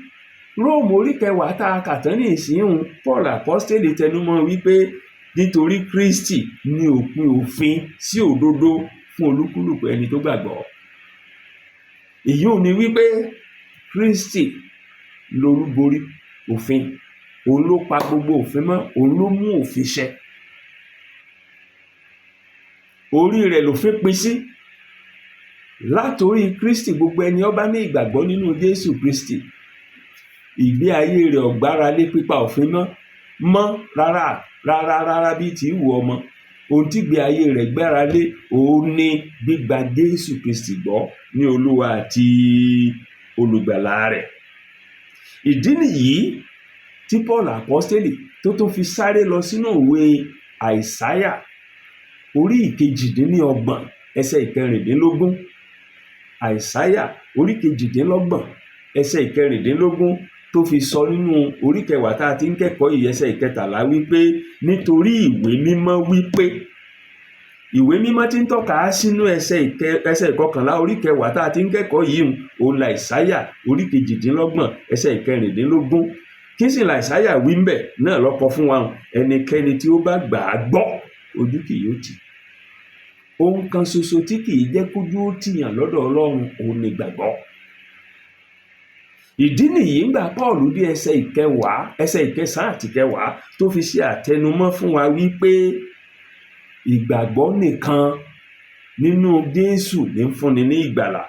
Róòmù orí 10 tá a kà tán ní ìsìnyìí, Paul apọ́sítélì tẹnumọ́ wípé nítorí Kristi ni òpin òfin sí òdodo fún olúkúlùkù ẹni tó gbàgbọ́. Èyí ò ní wípé Kristi lolúborí òfin, òun ló pa gbogbo òfin mọ́, òun ló mú òfin ṣẹ. Orí rẹ̀ lòfin pin sí. Látòrí Kristi, gbogbo ẹni ó bá ní ìgbàgbọ́ nínú Jésù Kristi, ìgbé ayé rẹ̀ ò gbára lé pípa òfin mọ́ rárá rárá rárá bí tí wù ọmọ. Ohun tí ìgbé ayé rẹ̀ gbára lé òun ní gbígba Jésù Kristi gbọ́ ní Olúwa àti olùgbàlà rẹ̀. Ìdí nìyí tí Paul apọ́sítélì tó tún fi sáré lọ sínú ìwé Àìsáyà orí 38 ẹsẹ̀ 26. Àìsáyà orí 28 ẹsẹ̀ 26 tó fi sọ nínú orí 10 tá a ti ń kẹ́kọ̀ọ́ yìí, ẹsẹ̀ 13 wípé nítorí ìwé mímọ́ wípé, ìwé mímọ́ tí ń tọ́ka sínú ẹsẹ̀ 11 orí 10 tá a ti ń kẹ́kọ̀ọ́ yìí, òun la Àìsáyà orí 28 ẹsẹ̀ 26. Kí sì la Àìsáyà wí ń bẹ̀ náà lọ́kọ fún wa, ẹnikẹ́ni tí ó bá gbà á gbọ́, ojú kì yóò tì. Ohun kan ṣoṣo tí kì í jẹ́ kójú ó tìyàn lọ́dọ̀ Ọlọ́run òun ni ìgbàgbọ́. Ìdí nìyí ńgbà Paul dé ẹsẹ̀ 10, ẹsẹ̀ 9 àti 10 tó fi ṣe àtẹnumọ́ fún wa wípé ìgbàgbọ́ nìkan nínú Jésù ní ń fúnni ní ìgbàlà.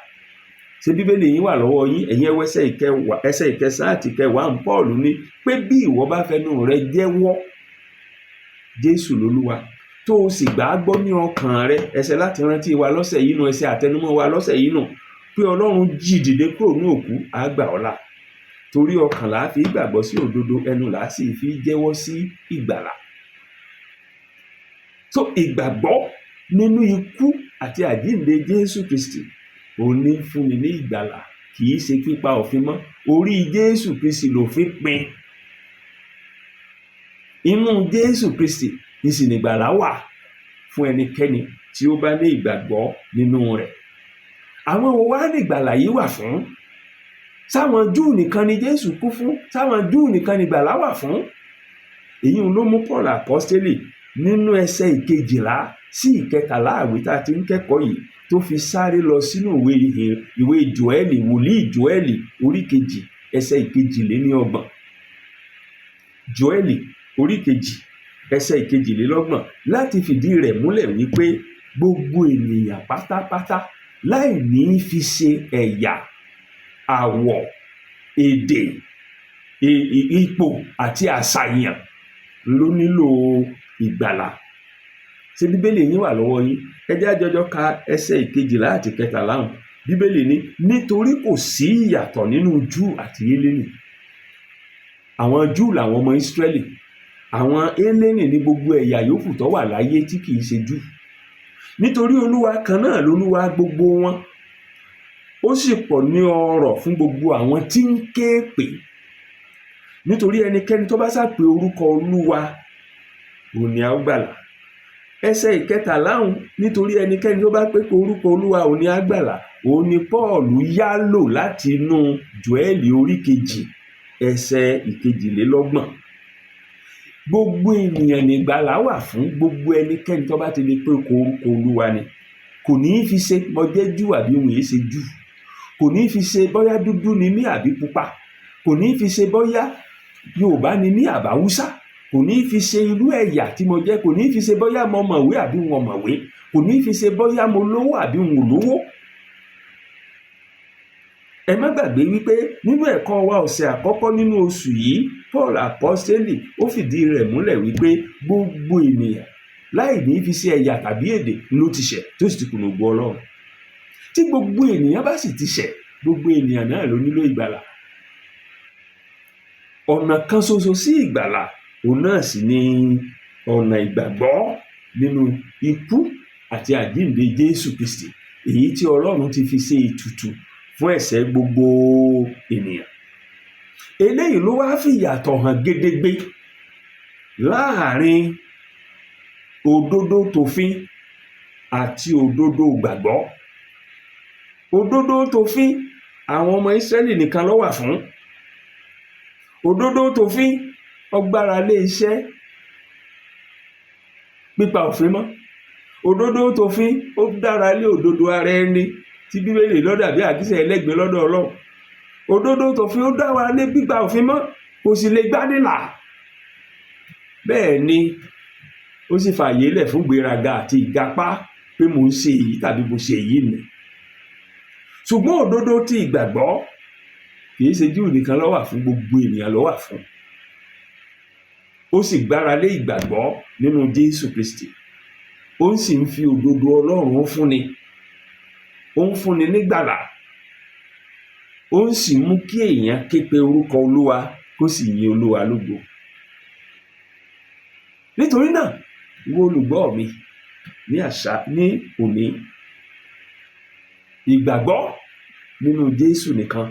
Ṣé Bíbélì yín wà lọ́wọ́ yín? Ẹ̀yin ẹ wo ẹsẹ̀ 10, ẹsẹ̀ 9 àti 10 ń Paul ní pé bí ìwọ bá fẹnu rẹ jẹ́wọ́ Jésù lólúwa, tó o sì gbà á gbọ́ ní ọkàn rẹ, ẹsẹ̀ láti rántí wa lọ́sẹ̀ yìí nù, ẹsẹ̀ àtẹnumọ́ wa lọ́sẹ̀ yìí nù, pé Ọlọ́run jí dìde kúrò ní òkú, á gbà ọ́ là. Torí ọkàn là á fi gbàgbọ́ sí òdodo, ẹnu là á sì fi jẹ́wọ́ sí ìgbàlà. So ìgbàgbọ́ nínú ikú àti àjíǹde Jésù Kristi òun ní fúnni ní ìgbàlà, kì í ṣe pípa òfin mọ́. Orí Jésù Kristi lòfin pin. Inú Jésù Kristi ní sì nìgbàlà wà fún ẹnikẹ́ni tí ó bá ní ìgbàgbọ́ nínú rẹ̀. Àwọn wo wá ní ìgbàlà yìí wà fún? Sáwọn Júù nìkan ni Jésù kú fún? Sáwọn Júù nìkan ni ìgbàlà wà fún? Èyí ló mú Paul apọ́sítélì nínú ẹsẹ̀ 12 sí 13 àwí tá a ti ń kẹ́kọ̀ọ́ yìí tó fi sáré lọ sínú ìwé Jóẹ́lì, wòlíì Jóẹ́lì orí 2 ẹsẹ̀ 32. Jóẹ́lì orí 2 ẹsẹ̀ 32 láti fìdí rẹ̀ múlẹ̀ wípé gbogbo ènìyàn pátápátá láì ní fi ṣe ẹ̀yà, àwọ̀, èdè, ipò àti àṣàyàn ló nílò ìgbàlà. Ṣé Bíbélì yín wà lọ́wọ́ yín? Ẹ jẹ́ á jọjọ ka ẹsẹ̀ 12 àti 13 hàn. Bíbélì ní nítorí kò sí ìyàtọ̀ nínú Júù àti Hélénì. Àwọn Júù làwọn ọmọ Ísírẹ́lì. Àwọn Hélénì ní gbogbo ẹ̀yà yòókù tó wà láyé tí kì í ṣe Júù. Nítorí Olúwa kan náà lolúwa gbogbo wọn. Ó sì pọ̀ ní ọrọ̀ fún gbogbo àwọn tí ń ké pè. Nítorí ẹnikẹ́ni tó bá sá pe orúkọ Olúwa, òun ni a ó gbàlà. Ẹsẹ̀ 13 hùn, nítorí ẹnikẹ́ni tó bá pé orúkọ Olúwa òun ni a gbàlà, òun ni Paul yá lò láti inú Jóẹ́lì orí 2 ẹsẹ̀ 32. Gbogbo ènìyàn nìgbàlà wà fún, gbogbo ẹnikẹ́ni tó bá ti lè pé orúkọ Olúwa ni. Kò ní í fi ṣe mo jẹ́ Júù àbí òun èé ṣe Júù. Kò ní í fi ṣe bóyá dúdú ni mí àbí pupa. Kò ní í fi ṣe bóyá Yorùbá ni mí àbí Haúsá. Kò ní í fi ṣe irú ẹ̀yà tí mo jẹ́. Kò ní í fi ṣe bóyá mo mọ̀wé àbí n ò mọ̀wé. Kò ní í fi ṣe bóyá mo lówó àbí n ò lówó. Ẹ má gbàgbé wípé nínú ẹ̀kọ́ wa ọ̀sẹ̀ àkọ́kọ́ nínú oṣù yìí, Paul apọ́sítélì ó fìdí rẹ̀ múlẹ̀ wípé gbogbo ènìyàn láì ní fi ṣe ẹ̀yà tàbí èdè ló ti ṣẹ̀ tó sì ti kùnà ògo Ọlọ́run. Tí gbogbo ènìyàn bá sì ti ṣẹ̀, gbogbo ènìyàn náà ló nílò ìgbàlà. Ọ̀nà kan ṣoṣo sí ìgbàlà òun náà sì ni Ọ̀nà ìgbàgbọ́ nínú ikú àti àjíǹde Jésù Kristi, èyí tí Ọlọ́run ti fi ṣe ètùtù fún ẹ̀ṣẹ̀ gbogbo ènìyàn. Eléyìí ló wá fi ìyàtọ̀ hàn gedegbe láàrin òdodo tòfin àti òdodo ìgbàgbọ́. Òdodo tòfin, àwọn ọmọ Ísírẹ́lì nìkan ló wà fún. Òdodo tòfin ó gbára lé iṣẹ́ pípa òfin mọ́. Òdodo tòfin ó dára lé òdodo ara ẹni tí Bíbélì ló dàbí àkísà ẹlẹ́gbin lọ́dọ̀ Ọlọ́run. Òdodo tòfin ó dára lé gbígba òfin mọ́, kò sì lè gbani là. Bẹ́ẹ̀ ni ó sì fààyè lẹ̀ fún ìgbéraga àti ìgapá pé mò ń ṣe èyí tàbí mo ṣe èyí nì. Ṣùgbọ́n òdodo ti ìgbàgbọ́ kì í ṣe Júù nìkan ló wà fún, gbogbo ènìyàn ló wà fún. Ó sì gbára lé ìgbàgbọ́ nínú Jésù Kristi. Ó sì ń fi òdodo Ọlọ́run fúnni. Ó ń fúnni nígbàlà. Ó sì mú kí èèyàn ké pe orúkọ Olúwa kó sì yin Olúwa lógo. Nítorí náà, ìwọ olùgbọ́ mi ní àṣà ní òní, ìgbàgbọ́ nínú Jésù nìkan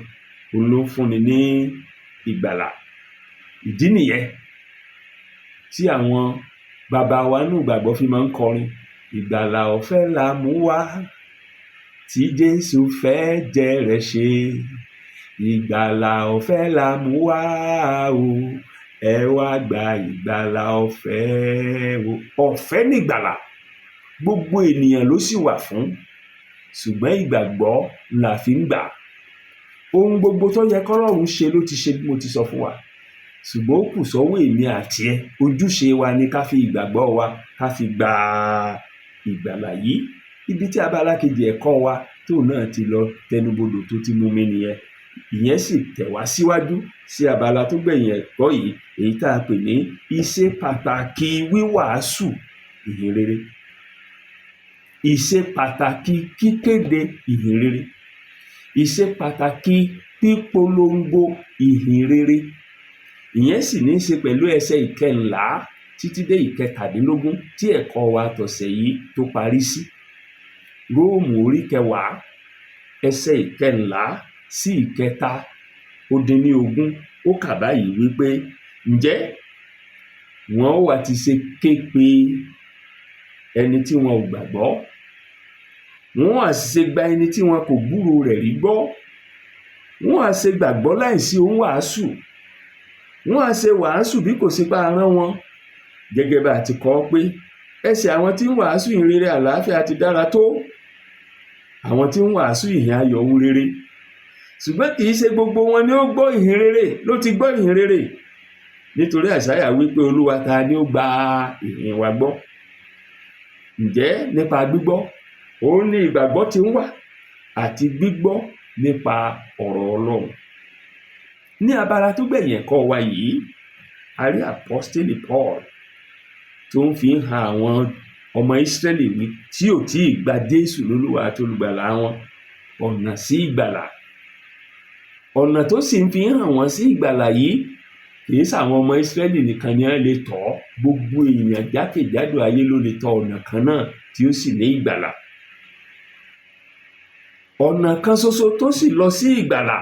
òun ló ń fúnni ní ìgbàlà. Ìdí nìyẹn tí àwọn bàbá wa nínú ìgbàgbọ́ fi máa ń kọrin: "Ìgbàlà ọ̀fẹ́ la mú wá tí Jésù fẹ̀jẹ̀ rẹ̀ ṣe. Ìgbàlà ọ̀fẹ́ la mú wá o, ẹ wá gba ìgbàlà ọ̀fẹ́ o." Ọ̀fẹ́ nìgbàlà, gbogbo ènìyàn ló sì wà fún, ṣùgbọ́n ìgbàgbọ́ la fi ń gbà. Ohun gbogbo tó yẹ kọ́lọ́run ṣe ló ti ṣe, bí mo ti sọ fún wa, ṣùgbọ́n ó kù sọ́wọ́ èmi àti ẹ. Ojúṣe wa ni ká fi ìgbàgbọ́ wa ká fi gba ìgbàlà yìí. Ibi tí abala kejì ẹ̀kọ́ wa tóun náà ti lọ tẹnubodò tó ti mú mi nìyẹn. Ìyẹn sì tẹ̀ wá síwájú sí abala tó gbẹ̀yìn ẹ̀kọ́ yìí, èyí tá a pè ní ìṣe pàtàkì wíwàásù ìhìn rere, ìṣe pàtàkì kíkéde ìhìn rere, ìṣe pàtàkì pípolongo ìhìn rere. Ìyẹn sì ní í ṣe pẹ̀lú ẹsẹ̀ 14 títí dé 17 tí ẹ̀kọ́ wa tọ̀sẹ̀ yìí tó parí sí. Róòmù orí 10, ẹsẹ̀ 14 sí 18, ó kà báyìí wípé: "Ǹjẹ́ wọn ó wá ti ṣe ké pe ẹni tí wọn ò gbàgbọ́? Wọn ó ha ṣe gba ẹni tí wọn kò gbúròó rẹ̀ rí gbọ́? Wọn ó ha ṣe gbàgbọ́ láìsí oníwàásù? Wọn ó ha ṣe wàásù bí kò sí pé a rán wọn? Gẹ́gẹ́ bá a ti kọ ọ́ pé, ẹsẹ̀ àwọn tí ń wàásù ìhìn rere àlàáfíà ti dára tó, àwọn tí ń wàásù ìhìn ayọ̀ ohun rere! Ṣùgbọ́n kì í ṣe gbogbo wọn ni ó gbọ́ ìhìn rere ló ti gbọ́ ìhìn rere. Nítorí Àìsáyà wí pé, Olúwa, ta ni ó gba ìhìn wa gbọ́? Ǹjẹ́ nípa gbígbọ́ òun ni ìgbàgbọ́ ti ń wá, àti gbígbọ́ nípa ọ̀rọ̀ Ọlọ́run." Ní abala tó gbẹ̀yìn ẹ̀kọ́ wa yìí, a rí Àpọ́stélì Paul tó ń fi hàn àwọn ọmọ Ísírẹ́lì wí tí ò tí ì gba Jésù lólúwa àti olùgbàlà wọn ọ̀nà sí ìgbàlà. Ọ̀nà tó sì ń fi hàn wọ́n sí ìgbàlà yìí, kì í ṣàwọn ọmọ Ísírẹ́lì nìkan ni wọ́n lè tọ̀ ọ́. Gbogbo èèyàn jákèjádò ayé ló lè tọ ọ̀nà kan náà tí ó sì ní ìgbàlà. Ọ̀nà kan ṣoṣo tó sì lọ sí ìgbàlà,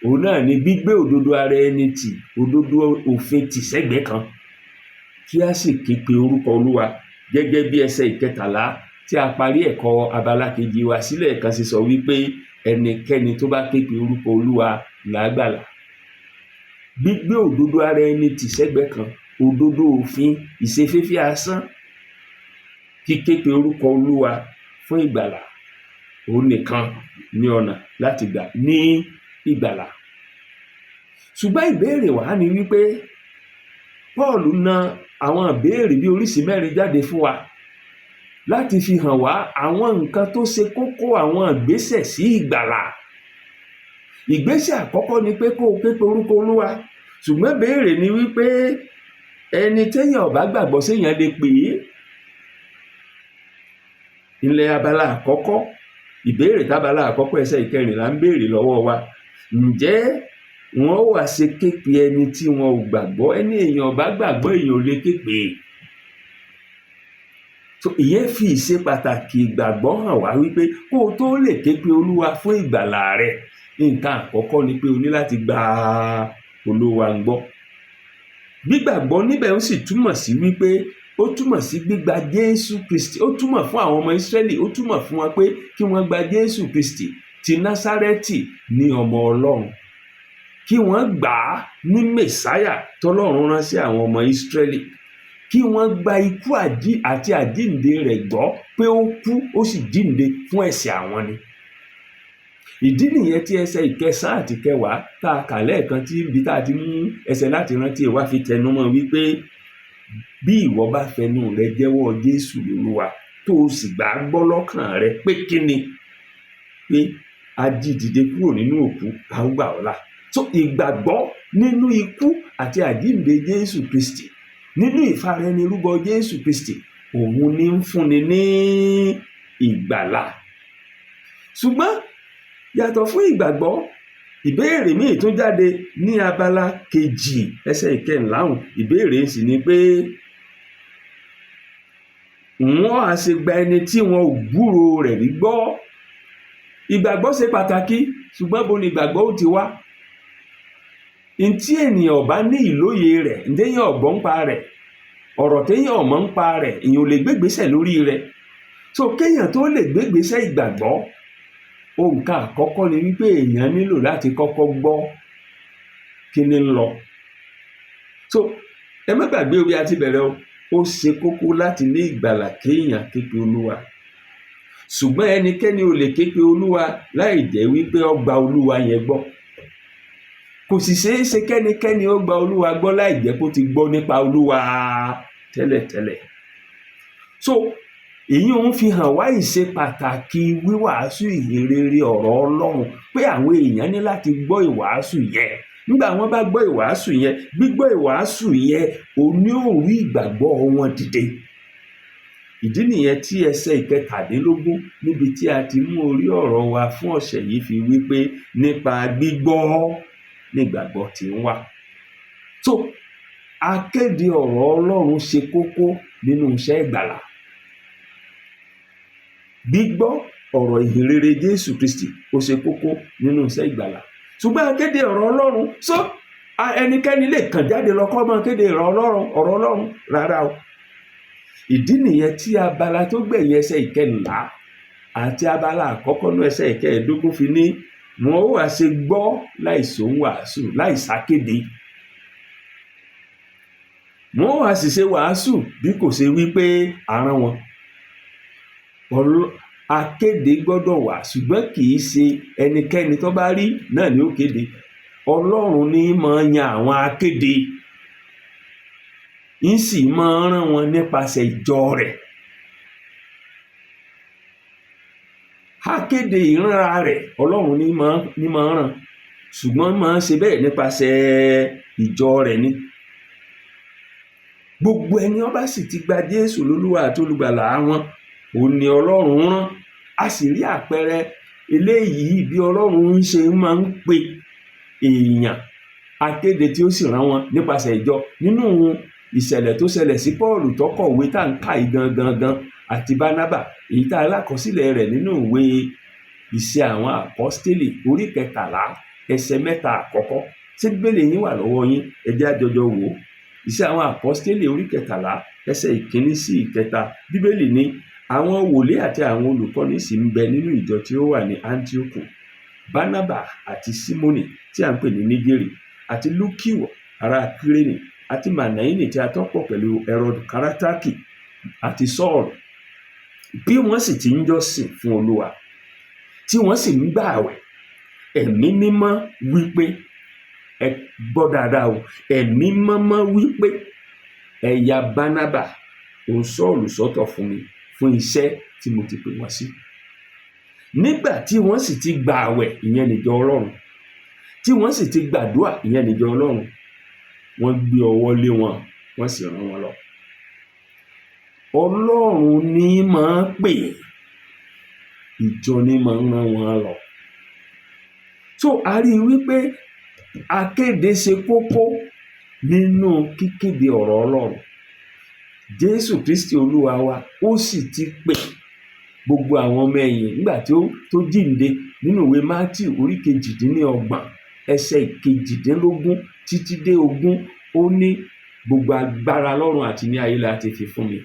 òun náà ni gbígbé òdodo ara ẹni tì, òdodo òfin tì sẹ́gbẹ̀ẹ́ kan, kí a sì ké pe orúkọ Olúwa, gẹ́gẹ́ bí ẹsẹ̀ 13 tí a parí ẹ̀kọ́ abala kejì wa sílẹ̀ kan ṣe sọ wípé ẹnikẹ́ni tó bá ké pe orúkọ Olúwa là á gbàlà. Gbígbé òdodo ara ẹni tì sẹ́gbẹ̀ẹ́ kan, òdodo òfin, ìṣeféfé asán, kíké pe orúkọ Olúwa fún ìgbàlà, òun nìkan ní ọ̀nà láti gbà ní ìgbàlà. Ṣùgbọ́n ìbéèrè wá ni wípé Paul na àwọn ìbéèrè bí oríṣìí mẹ́rin jáde fún wa láti fi hàn wá àwọn nǹkan tó ṣe kókó, àwọn ìgbésẹ̀ sí ìgbàlà. Ìgbésẹ̀ àkọ́kọ́ ni pé kó o ké pe orúkọ Olúwa. Ṣùgbọ́n ìbéèrè ni wípé ẹni téèyàn ò bá gbàgbọ́, séèyàn lè pè é? Ilẹ̀ abala àkọ́kọ́, ìbéèrè tábala àkọ́kọ́ ẹsẹ̀ 14 ń béèrè lọ́wọ́ wa: ǹjẹ́ wọ́n ó wá ṣe ké pe ẹni tí wọn ò gbàgbọ́? Ẹni èèyàn ò bá gbàgbọ́, èèyàn ò lè ké pè é. So ìyẹn fi ìṣe pàtàkì ìgbàgbọ́ hàn wá wípé kó o tó lè ké pe Olúwa fún ìgbàlà rẹ, nǹkan àkọ́kọ́ ni pé o ní láti gba Olúwa ń gbọ́. Gbígbàgbọ́ níbẹ̀ ó sì túmọ̀ sí wípé ó túmọ̀ sí gbígba Jésù Kristi. Ó túmọ̀ fún àwọn ọmọ Ísírẹ́lì, ó túmọ̀ fún wọn pé kí wọ́n gba Jésù Kristi ti Násárẹ́tì ní ọmọ Ọlọ́run, kí wọ́n gbà á ní Mẹ̀sáyà tọ́lọ́run rán sí àwọn ọmọ Ísírẹ́lì, kí wọ́n gba ikú àti àjíǹde rẹ̀ gbọ́, pé ó kú, ó sì jíǹde fún ẹ̀ṣẹ̀ àwọn ni. Ìdí nìyẹn tí ẹsẹ̀ ìkẹsàn àti kẹwàá tá a kà lẹ́ẹ̀kan, tí ibi tá a ti mú ẹsẹ̀ láti rántí wá, fi tẹnumọ́ wípé bí ìwọ bá fẹnu rẹ jẹ́wọ́ Jésù lólúwa, tó o sì gbà á gbọ́ lọ́kàn rẹ pé kíni, pé a jí dìde kúrò nínú òkú, a ó gbà ọ́ là. So ìgbàgbọ́ nínú ikú àti àjíǹde Jésù Kristi, nínú ìfaraẹnirúbọ Jésù Kristi, òun ní ń fúnni ní ìgbàlà. Ṣùgbọ́n yàtọ̀ fún ìgbàgbọ́, ìbéèrè míì tún jáde ní abala kejì ẹsẹ̀ ìkẹrìnlá ọ̀hún. Ìbéèrè sì ni pé wọ́n á ṣe gba ẹni tí wọn ò gbúròó rẹ̀ rí gbọ́? Ìgbàgbọ́ ṣe pàtàkì, ṣùgbọ́n bo ni ìgbàgbọ́ ó ti wá? Ntí ènìyàn ò bá ní ìlóye rẹ̀, ǹdéyàn ọ̀gbọ́n ń pa rẹ̀, ọ̀rọ̀ téèyàn ọ̀mọ̀ ń pa rẹ̀, èèyàn ò lè gbégbèsè lórí rẹ̀. So kéèyàn tó lè gbégbèsè ìgbàgbọ́, nǹkan àkọ́kọ́ ni wípé èèyàn nílò láti kọ́kọ́ gbọ́ kí ni ń lọ. So ẹ má gbàgbé orí a ti bẹ̀rẹ̀ o. Ó ṣe kókó láti ní ìgbàlà kéèyàn ké pe Olúwa, ṣùgbọ́n ẹnikẹ́ni ò lè ké pe Olúwa láì jẹ́ wípé ó gba Olúwa yẹn gbọ́. Kò sì ṣeé ṣe kẹ́nikẹ́ni ó gba Olúwa gbọ́ láì jẹ́ kó ti gbọ́ nípa Olúwa tẹ́lẹ̀tẹ́lẹ̀. So èyí ń fi hàn wá ìṣe pàtàkì wíwàásù ìhìnrere ọ̀rọ̀ Ọlọ́run, pé àwọn èèyàn ní láti gbọ́ ìwàásù yẹn. Nígbà wọ́n bá gbọ́ ìwàásù yẹn, gbígbọ́ ìwàásù yẹn òní ò rí ìgbàgbọ́ wọn dìde. Ìdí nìyẹn tí ẹsẹ̀ ìkẹtàdínlógún, níbi tí a ti mú orí ọ̀rọ̀ wa fún ọ̀sẹ̀ yìí, fi wí pé nípa gbígbọ́ nígbàgbọ́ tí ń wá. So akéde ọ̀rọ̀ Ọlọ́run ṣe kókó nínú iṣẹ́ ìgbàlà. Gbígbọ́ ọ̀rọ̀ ìhìnrere Jésù Kristi, ó ṣe kókó nínú iṣẹ́ ìgbàlà. Ṣùgbọ́n akéde ọ̀rọ̀ Ọlọ́run, so ẹnikẹ́ni lè kàn jáde lọ kó máa kéde ọ̀rọ̀ Ọlọ́run? Rárá o. Ìdí nìyẹn tí abala tó gbẹ̀yìn ẹsẹ̀ ìkẹrìnlá àti abala àkọ́kọ́ ní ẹsẹ̀ ìkẹẹ̀ẹ́dógún fi ní wọn ó wá ṣe gbọ́ láìsí wàásù, láìsákéde? Wọn ó wá sì ṣe wàásù bí kò ṣe wípé a rán wọn? Akéde gbọ́dọ̀ wà, ṣùgbọ́n kì í ṣe ẹnikẹ́ni tó bá rí náà ni ó kéde. Ọlọ́run ní máa yan àwọn akéde, ń sì máa rán wọn nípasẹ̀ ìjọ rẹ̀. Akéde ìránra rẹ̀, Ọlọ́run ní máa rán, ṣùgbọ́n máa ń ṣe bẹ́ẹ̀ nípasẹ̀ ìjọ rẹ̀ ni. Gbogbo ẹni ó bá sì ti gba Jésù lólúwa àti olùgbàlà wọn, òun ni Ọlọ́run rán. A sì rí àpẹẹrẹ eléyìí bí Ọlọ́run ń ṣe máa ń pe èèyàn akéde tí ó sì rán wọn nípasẹ̀ ìjọ, nínú ìṣẹ̀lẹ̀ tó ṣẹlẹ̀ sí Pọ́ọ̀lù tó kọ̀wé tá à ń kà yìí gangan gan àti Bánábà, èyí tá a lákọsílẹ̀ rẹ̀ nínú ìwé Ìṣe Àwọn Àpọ́stélì, orí 13, ẹsẹ̀ 3 àkọ́kọ́. Ṣé Bíbélì yín wà lọ́wọ́ yín? Ẹ jẹ́ á jọjọ wò ó. Ìṣe Àwọn Àpọ́stélì, orí 13, ẹsẹ̀ 1 sí 3. Bíbélì ní àwọn wòlíì àti àwọn olùkọ́ni sì ń bẹ nínú ìjọ tí ó wà ní Antioku: Bánábà àti Símónì tí à ń pè ní Nígérì, àti Lúkíù ará Kírénì, àti Mànáínì tí a tọ́ pọ̀ pẹ̀lú Herod Karataki, àti Sọ́ọ̀lù. Bí wọ́n sì ti ń jọ́sìn fún Olúwa, tí wọ́n sì ń gbààwẹ̀, Ẹ̀mí Mímọ́ wípé, ẹ gbọ́ dáadáa o, Ẹ̀mí Mímọ́ wípé, "Ẹ ya Bánábà òun Sọ́ọ̀lù sọ́tọ̀ fún mi fún iṣẹ́ tí mo ti pè wọ́n sí." Nígbà tí wọ́n sì ti gbààwẹ̀, ìyẹn níjọ Ọlọ́run, tí wọ́n sì ti gbàdúà, ìyẹn níjọ Ọlọ́run, wọ́n gbé ọwọ́ lé wọn, wọ́n sì rán wọn lọ. Ọlọ́run ní máa pè, ìjọ ní máa ń rán wọn lọ. So a rí i wípé akéde ṣe kókó nínú kíkéde ọ̀rọ̀ Ọlọ́run. Jésù Kristi Olúwa wa, ó sì ti pè gbogbo àwọn ọmọ ẹ̀yìn nígbà tí ó tó jíǹde nínú ìwé Mátíù orí 28, ẹsẹ̀ 18 títí dé 20. Ó ní, "Gbogbo agbára lọ́run àti ní ayé la ti fi fún mi.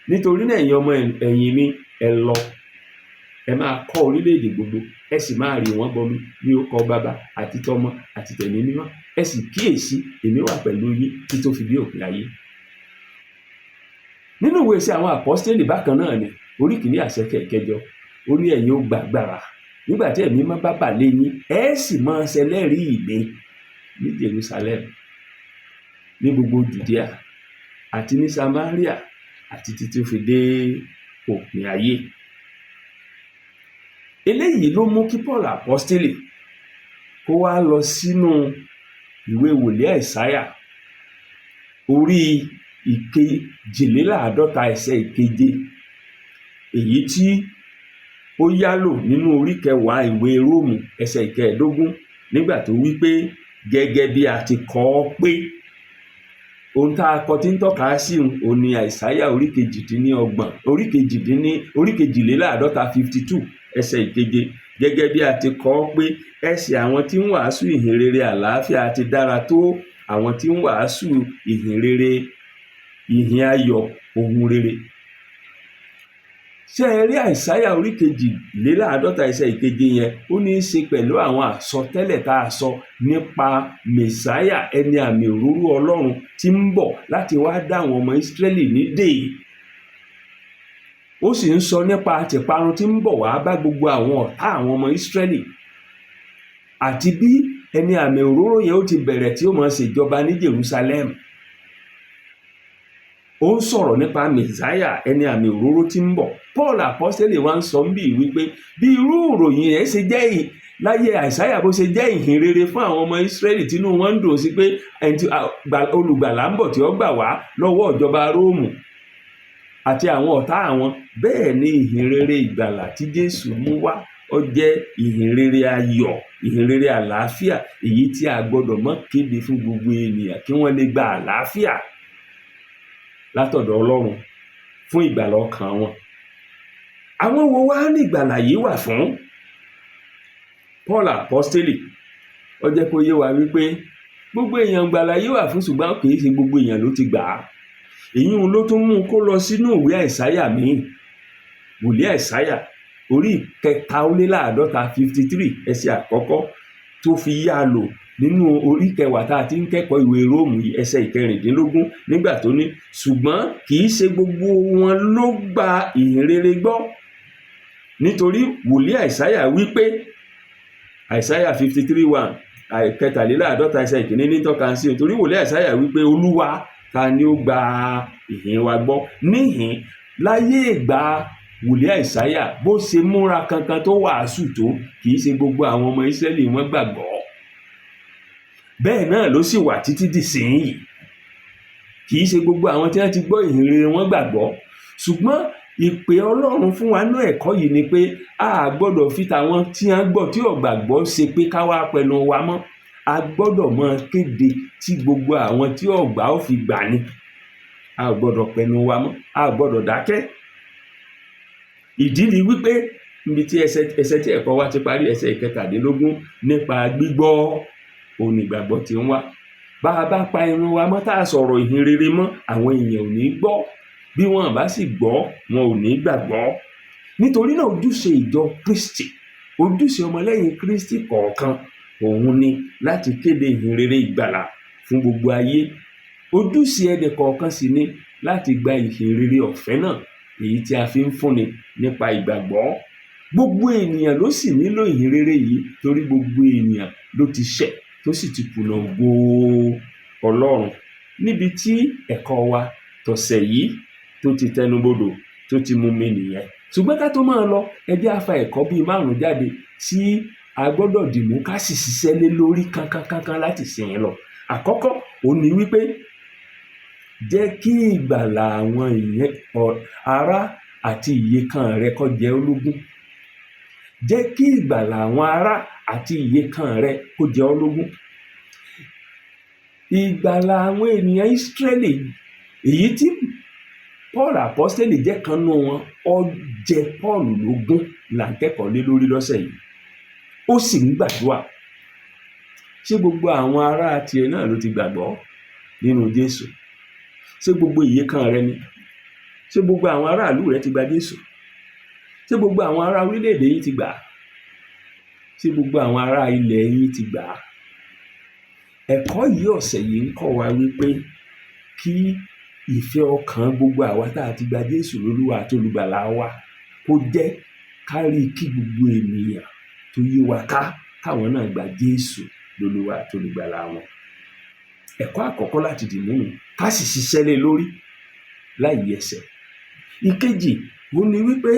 Nítorí náà, ẹ̀yin ọmọ ẹ̀yìn mi, ẹ lọ, ẹ máa kọ́ orílẹ̀-èdè gbogbo, ẹ sì máa rì wọ́n bọmi ní orúkọ Baba àti tọmọ àti tẹ̀mí mímọ́. Ẹ sì kíyèsí, èmi wà pẹ̀lú yín títí tó fi dé òpin ayé." Nínú ìwé Iṣẹ́ àwọn Àpọ́stélì bákan náà ni, orí 1, ẹsẹ̀ 8, ó ní, "Ẹ̀yin ó gba agbára nígbà tí Ẹ̀mí Mímọ́ bá bà lé yín, ẹ sì máa ṣẹlẹ́rìí mi ní Jerusalem, ní gbogbo Judea àti ní Samaria, àti títí ó fi dé òpin ayé." Eléyìí ló mú kí Paul Apostoli kó wá lọ sínú ìwé wòlíì Àìsáyà orí 52, ẹsẹ̀ 7, èyí tí ó yálò nínú orí 10 ìwé Róòmù, ẹsẹ̀ 15, nígbà tó wí pé, "Gẹ́gẹ́ bí a ti kọ ọ́ pé." Ohun tá a kọ tí ń tọ́ka sí òun ni Àìsáyà orí 28, orí kejìdínní, orí 52, 52, ẹsẹ̀ 7. "Gẹ́gẹ́ bí a ti kọ ọ́ pé, ẹsẹ̀ àwọn tí ń wàásù ìhìn rere àlàáfíà ti dára tó, àwọn tí ń wàásù ìhìn rere, ìhìn ayọ̀ ohun rere." Ṣé ẹ rí Àìsáyà orí 52, ẹsẹ̀ 7 yẹn, ó ní í ṣe pẹ̀lú àwọn àsọtẹ́lẹ̀ tá a sọ nípa Mẹ̀sáyà, ẹni àmì òróró Ọlọ́run tí ń bọ̀ láti wá dá àwọn ọmọ Ísírẹ́lì nídè. Ó sì ń sọ nípa tìparun tí ń bọ̀ wá bá gbogbo àwọn ọ̀tá àwọn ọmọ Ísírẹ́lì, àti bí ẹni àmì òróró yẹn ó ti bẹ̀rẹ̀ tí ó máa ṣèjọba ní Jerusalem. Ó ń sọ̀rọ̀ nípa Mẹ̀sáyà, ẹni àmì òróró tí ń bọ̀. Paul Apọ́sítélì wá ń sọ ń bì wípé bí irú ìròyìn yẹn ṣe jẹ́ láyé Àìsáyà, bó ṣe jẹ́ ìhìn rere fún àwọn ọmọ Ísírẹ́lì, tínú wọn ń dùn sí pé ẹni tí olùgbàlà ń bọ̀ tí ó gbà wá lọ́wọ́ ìjọba Róòmù àti àwọn ọ̀tá àwọn, bẹ́ẹ̀ ni ìhìn rere ìgbàlà tí Jésù mú wá, ó jẹ́ ìhìn rere ayọ̀, ìhìn rere àlàáfíà, èyí tí a gbọ́dọ̀ mọ́ kéde fún gbogbo ènìyàn kí wọ́n lè gba àlàáfíà látọ̀dọ̀ Ọlọ́run fún ìgbàlà ọkàn wọn. Àwọn wo wá ní ìgbàlà yìí wà fún? Paul Apostoli, ó jẹ́ kó yé wa wípé gbogbo èèyàn ìgbàlà yìí wà fún, ṣùgbọ́n kì í ṣe gbogbo èèyàn ló ti gbà á. Èyí ló tún mú kó lọ sínú ìwé Àìsáyà míì, wòlíì Àìsáyà orí 53, 53, ẹsẹ̀ àkọ́kọ́, tó fi yá lò nínú orí 10 tá a ti ń kẹ́kọ̀ọ́ ìwé Róòmù yìí, ẹsẹ̀ 16, nígbà tó ní, "Ṣùgbọ́n kì í ṣe gbogbo wọn ló gba ìhìn rere gbọ́, nítorí wòlíì Àìsáyà wí pé." Àìsáyà 53:1, 53, ẹsẹ̀ 1 ní tọ́ka sí. "Torí wòlíì Àìsáyà wí pé, Olúwa, ta ni ó gba ìhìn wa gbọ́?" Níhìn láyé ìgbà wòlíì Àìsáyà, bó ṣe múra kankan tó wàásù tó, kì í ṣe gbogbo àwọn ọmọ Ísírẹ́lì wọ́n gbàgbọ́. Bẹ́ẹ̀ náà ló sì wà títí dìsìnyìí, kì í ṣe gbogbo àwọn tí wọ́n ti gbọ́ ìhìn rere wọ́n gbàgbọ́. Ṣùgbọ́n ìpè Ọlọ́run fún wa ní ẹ̀kọ́ yìí ni pé a gbọ́dọ̀ fi tàwọn tí wọ́n gbọ́ tí ò gbàgbọ́ ṣe pé ká wá pẹnu wa mọ́. A gbọ́dọ̀ máa kéde tí gbogbo àwọn tí ò gbà ó fi gbà ni. A ò gbọ́dọ̀ pẹnu wa mọ́, a ò gbọ́dọ̀ dákẹ́. Ìdí ni wípé níbi tí ẹsẹ̀ tí ẹ̀kọ́ wa ti parí, ẹsẹ̀ 17, nípa gbígbọ́ òun ni ìgbàgbọ́ ti ń wá. Bá a bá pa ẹnu wa mọ́, tá a sọ̀rọ̀ ìhìn rere mọ́, àwọn èèyàn ò ní gbọ́. Bí wọn bá sì gbọ́, wọn ò ní gbàgbọ́. Nítorí náà, ojúṣe ìjọ Kristi, ojúṣe ọmọlẹ́yìn Kristi kọ̀ọ̀kan, òun ni láti kéde ìhìn rere ìgbàlà fún gbogbo ayé. Ojúṣe ẹnì kọ̀ọ̀kan sì ni láti gba ìhìn rere ọ̀fẹ́ náà, èyí tí a fi ń fúnni nípa ìgbàgbọ́. Gbogbo ènìyàn ló sì nílò ìhìn rere yìí, torí gbogbo ènìyàn ló ti ṣẹ̀ tó sì ti kùnà ògo Ọlọ́run. Níbi tí ẹ̀kọ́ wa tọ̀sẹ̀ yìí tó ti tẹnubodò, tó ti mumi nìyẹn. Ṣùgbọ́n ká tó máa lọ, ẹ jẹ́ á fa ẹ̀kọ́ bíi márùn-ún jáde tí a gbọ́dọ̀ dìmú ká sì ṣiṣẹ́ lé lórí kánkánkánkán láti sìn ín lọ. Àkọ́kọ́ òun ni wípé, jẹ́ kí ìgbàlà àwọn ìyẹn ará àti ìyekan rẹ kó jẹ ọ́ lógún. Jẹ́ kí ìgbàlà àwọn ará àti ìyekan rẹ kó jẹ ọ́ lógún. Ìgbàlà àwọn ènìyàn Ísírẹ́lì, èyí tí Paul Apọ́stélì jẹ́ kan nínú wọn. Ó jẹ Paul lógún là ń kẹ́kọ̀ọ́ lé lórí lọ́sẹ̀ yìí. Ó sì ń gbàdúrà. Ṣé gbogbo àwọn ará tiẹ̀ náà ló ti gbàgbọ́ nínú Jésù? Ṣé gbogbo ìyekan rẹ ni? Ṣé gbogbo àwọn aráàlú rẹ ti gba Jésù? Ṣé gbogbo àwọn ará orílẹ̀-èdè yín ti gbà á? Ṣé gbogbo àwọn ará ilẹ̀ yín ti gbà á? Ẹ̀kọ́ yìí ọ̀sẹ̀ yìí ń kọ́ wa wípé kí ìfẹ́ ọkàn gbogbo àwa tá a ti gba Jésù lólúwa àti olùgbàlà wa kó jẹ́ ká rí kí gbogbo ènìyàn tó yí wa ká káwọn náà gba Jésù lólúwa àti olùgbàlà wọn. Ẹ̀kọ́ àkọ́kọ́ láti dìmú nù, ká sì ṣiṣẹ́ lé lórí láì yẹsẹ̀. Ìkejì òun ni wípé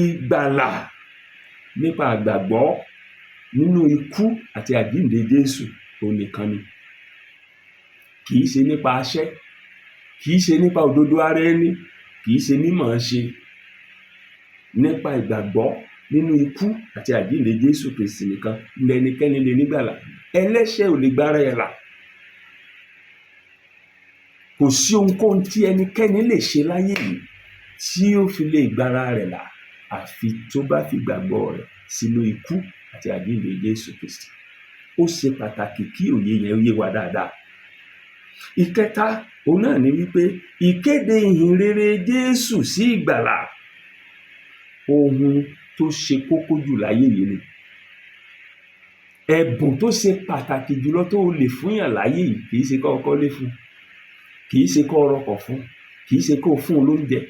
ìgbàlà nípa àgbàgbọ́ nínú ikú àti àjíǹde Jésù òun nìkan ni. Kì í ṣe nípa aṣẹ́, kì í ṣe nípa òdodo ara ẹni, kì í ṣe mímọ̀-ọ́n-ṣe. Nípa ìgbàgbọ́ nínú ikú àti àjíǹde Jésù Kristi nìkan lẹnikẹ́ni lè nígbàlà. Ẹlẹ́ṣẹ̀ ò lè gbára ẹ̀ là. Kò sí ohunkóhun tí ẹnikẹ́ni lè ṣe láyé yìí tí ó fi lè gbára rẹ̀ là àfi tó bá fi ìgbàgbọ́ rẹ̀ sínú ikú àti àjíǹde Jésù Kristi. Ó ṣe pàtàkì kí òye yẹn yé wa dáadáa. Ìkẹta, òun náà ni wípé ìkéde ìhìn rere Jésù sí ìgbàlà ohun tó ṣe kókó jù láyé yìí ni. Ẹ̀bùn tó ṣe pàtàkì jùlọ tó o lè fúnyàn láyé yìí kì í ṣe kó o kọ́lé fún, kì í ṣe kó o rọkọ̀ fún, kì í ṣe kó o fún un lóúnjẹ,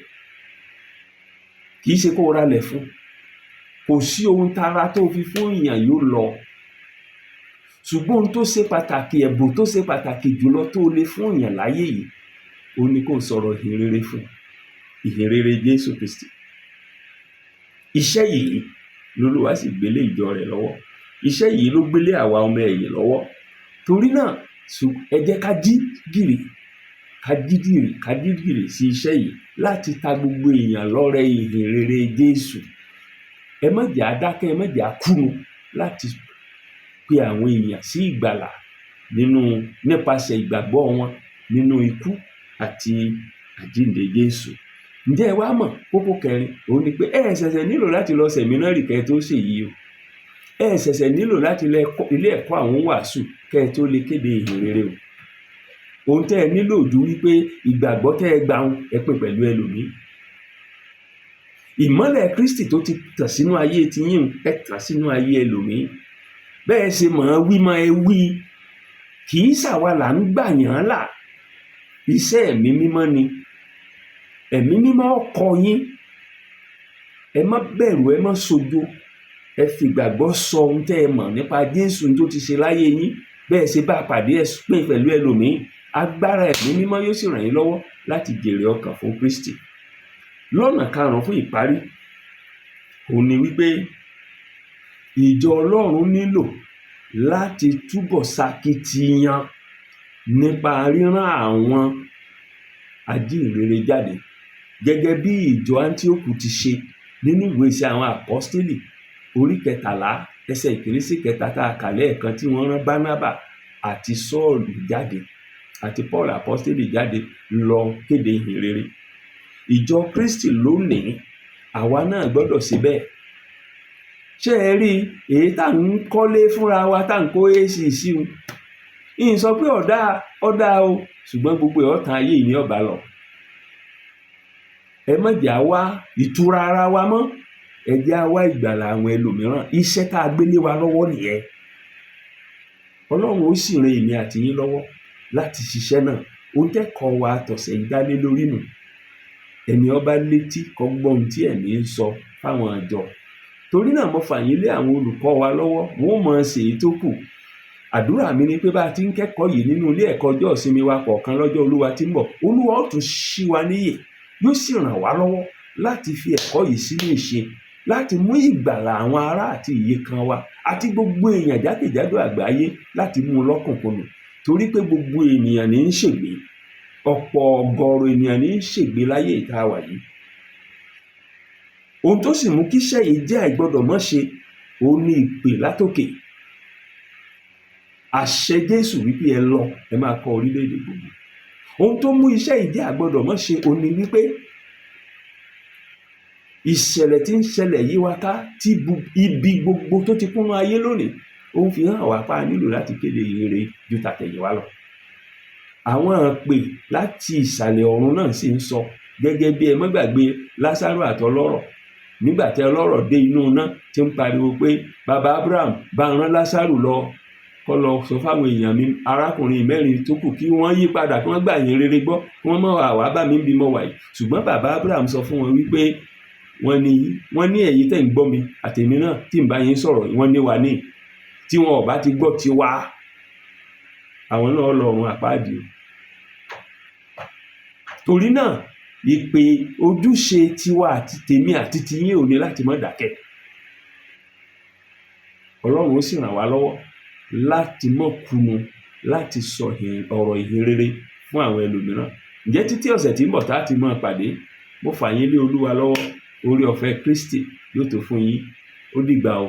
kì í ṣe kó o ralẹ̀ fún. Kò sí ohun tara tó o fi fún èèyàn yóò lọ. Ṣùgbọ́n ohun tó ṣe pàtàkì, ẹ̀bùn tó ṣe pàtàkì jùlọ tó o lè fún èèyàn láyé yìí, òun ni kó o sọ̀rọ̀ ìhìn rere fún, ìhìn rere Jésù Kristi. Iṣẹ́ yìí lolúwa sì gbélé ìjọ rẹ̀ lọ́wọ́. Iṣẹ́ yìí ló gbélé àwa ọmọ ẹ̀yìn lọ́wọ́. Torí náà, ẹ jẹ́ ká jí gìrì, ká jí gìrì, ká jí gìrì sí iṣẹ́ yìí láti ta gbogbo èèyàn lọ́rẹ ìhìn rere Jésù. Ẹ má jẹ́ á dákẹ́, ẹ má jẹ́ á kúnu láti pe àwọn èèyàn sí ìgbàlà nínú nípasẹ̀ ìgbàgbọ́ wọn nínú ikú àti àjíǹde Jésù. Ǹjẹ́ ẹ wá mọ̀ kókó kẹrin òun ni pé ẹ ṣẹ̀ṣẹ̀ nílò láti lọ sẹ̀mínárì kẹ́ ẹ tó ṣèyí o. Ẹ ṣẹ̀ṣẹ̀ nílò láti lọ ilé ẹ̀kọ́ àwọn wàásù kẹ́ ẹ tó lè kéde ìhìn rere o. Ohun tẹ́ ẹ nílò ju wípé ìgbàgbọ́ tẹ́ ẹ gbà ń ẹ pín pẹ̀lú ẹlòmíì. Ìmọ́lẹ̀ Kristi tó ti tàn sínú ayé tiyín ẹ tàn sínú ayé ẹlòmíì. Bẹ́ẹ̀ ṣe mọ̀ ọ́n wí mọ́ ẹ wí. Kì í ṣàwa là ń gbà yàn là. Iṣẹ́ ẹ̀mí mímọ́ ni. Ẹ̀mí mímọ́ ó kọ́ yín. Ẹ má bẹ̀rù, ẹ má ṣojo. Ẹ fi ìgbàgbọ́ sọ ohun tẹ́ ẹ mọ̀ nípa Jésù tó ti ṣe láyé yín. Bẹ́ẹ̀ ṣe bá pàdé ẹ pín pẹ̀lú ẹlòmíì. Agbára ẹ̀mí mímọ́ yóò sì ràn yín lọ́wọ́ láti jèrè ọkàn fún Kristi. Lọ́nà karùn-ún fún ìparí, òun ni wípé ìjọ Ọlọ́run nílò láti túbọ̀ ṣakitiyan nípa rírán àwọn ajíhìnrere jáde gẹ́gẹ́ bí ìjọ Áńtíókù ti ṣe nínú ìwé iṣẹ́ àwọn àpọ́stélì orí 13 ẹsẹ̀ 1 sí 3 tá a kà lẹ́ẹ̀kan tí wọ́n rán Bánábà àti Sọ́ọ̀lù jáde àti Paul àpọ́stélì jáde lọ kéde ìhìn rere. Ìjọ Kristi lónìí, àwa náà gbọ́dọ̀ ṣe bẹ́ẹ̀. Ṣé ẹ rí èyí tá ń kọ́lé fúnra wa tá ń kó AC sí un? Ìyìn sọ pé ọ̀dà ọ̀dà o, ṣùgbọ́n gbogbo ẹ̀ ọ̀tàn ayé yìí ní ọ̀bá lọ. Ẹ má jẹ́ á wá ìtura ara wa mọ́, ẹ jẹ́ á wá ìgbàlà àwọn ẹlòmíràn. Iṣẹ́ tá a gbé lé wa lọ́wọ́ nìyẹn. Ọlọ́run ó sì ran èmi àti yín lọ́wọ́ láti ṣiṣẹ́ náà. Ohun tẹ́kọ̀ọ́ wa tọ̀sẹ̀ yìí dá lé lórí nù. Ẹni ó bá létí kó gbọ́ ohun tí ẹ̀mí ń sọ fáwọn ìjọ. Torí náà mo fà yín lé àwọn olùkọ́ wa lọ́wọ́, wọn ó mọ̀ ṣe èyí tó kù. Àdúrà mi ni pé bá a ti ń kẹ́kọ̀ọ́ yìí nínú ilé ẹ̀kọ́ ọjọ́ ìsinmi wa kọ̀ọ̀kan lọ́jọ́ Olúwa tí ń bọ̀, Olúwa ó tún ṣí wa níyè, yóò sì ràn wá lọ́wọ́ láti fi ẹ̀kọ́ yìí sínú ìṣe, láti mú ìgbàlà àwọn ará àti ìyekan wa àti gbogbo èèyàn jákèjádò àgbáyé láti mú un lọ́kùnkúndùn. Torí pé gbogbo ènìyàn ní ń ṣègbé, ọ̀pọ̀ ọ̀gọ̀ọ̀rọ̀ ènìyàn ní ń ṣègbé láyé ìta wà yìí. Ohun tó sì mú kí iṣẹ́ yìí jẹ́ àìgbọ́dọ̀ má ṣe, òun ni ìpè látòkè. Àṣẹ Jésù wípé ẹ lọ, ẹ máa kọ́ orílẹ̀-èdè gbogbo. Ohun tó mú iṣẹ́ ìdí àgbọ́dọ̀ mọ́ ṣe òun ni wípé ìṣẹ̀lẹ̀ tí ń ṣẹlẹ̀ yí wa ká, tí ibi gbogbo tó ti kúnnú ayé lónìí, ó ń fi hàn wá pé a nílò láti kéde ìhìnrere ju tàtẹ̀yìnwá lọ. Àwọn ìpè láti ìsàlẹ̀ ọ̀run náà sì ń sọ gẹ́gẹ́ bí, ẹ má gbàgbé Lásárù àtọlọ́rọ̀, nígbà tí ọlọ́rọ̀ dé inú iná, tí ń pariwo pé, "Baba Abraham, bá rán Lásárù lọ, kó lọ sọ fáwọn èèyàn mi, arákùnrin mẹ́rin tó kù, kí wọ́n yí padà, kí wọ́n gbà yín rere gbọ́, kí wọ́n má wá bá mi bí mo wà yìí." Ṣùgbọ́n bàbá Abraham sọ fún wọn wípé wọ́n ní ẹ̀yin tẹ́ ń gbọ́ mi àtèmi náà tí ń bá yín sọ̀rọ̀, wọ́n ní wa ní tí wọn ò bá ti gbọ́ tiwa, àwọn náà lọ ọ̀run àpáàdì o. Torí náà, ìpè ojúṣe tiwa àti tèmi àti tiyín ò ní láti má dákẹ́. Ọlọ́run ó sì ràn wá lọ́wọ́ láti má kùnà láti sọ ọ̀rọ̀ ìhìn rere fún àwọn ẹlòmíràn. Ǹjẹ́ títí ọ̀sẹ̀ tí ń bọ̀ tá a ti máa pàdé, mo fà yín lé Olúwa lọ́wọ́. Oore ọ̀fẹ́ Kristi yóò tó fún yín. Ó dìgbà o.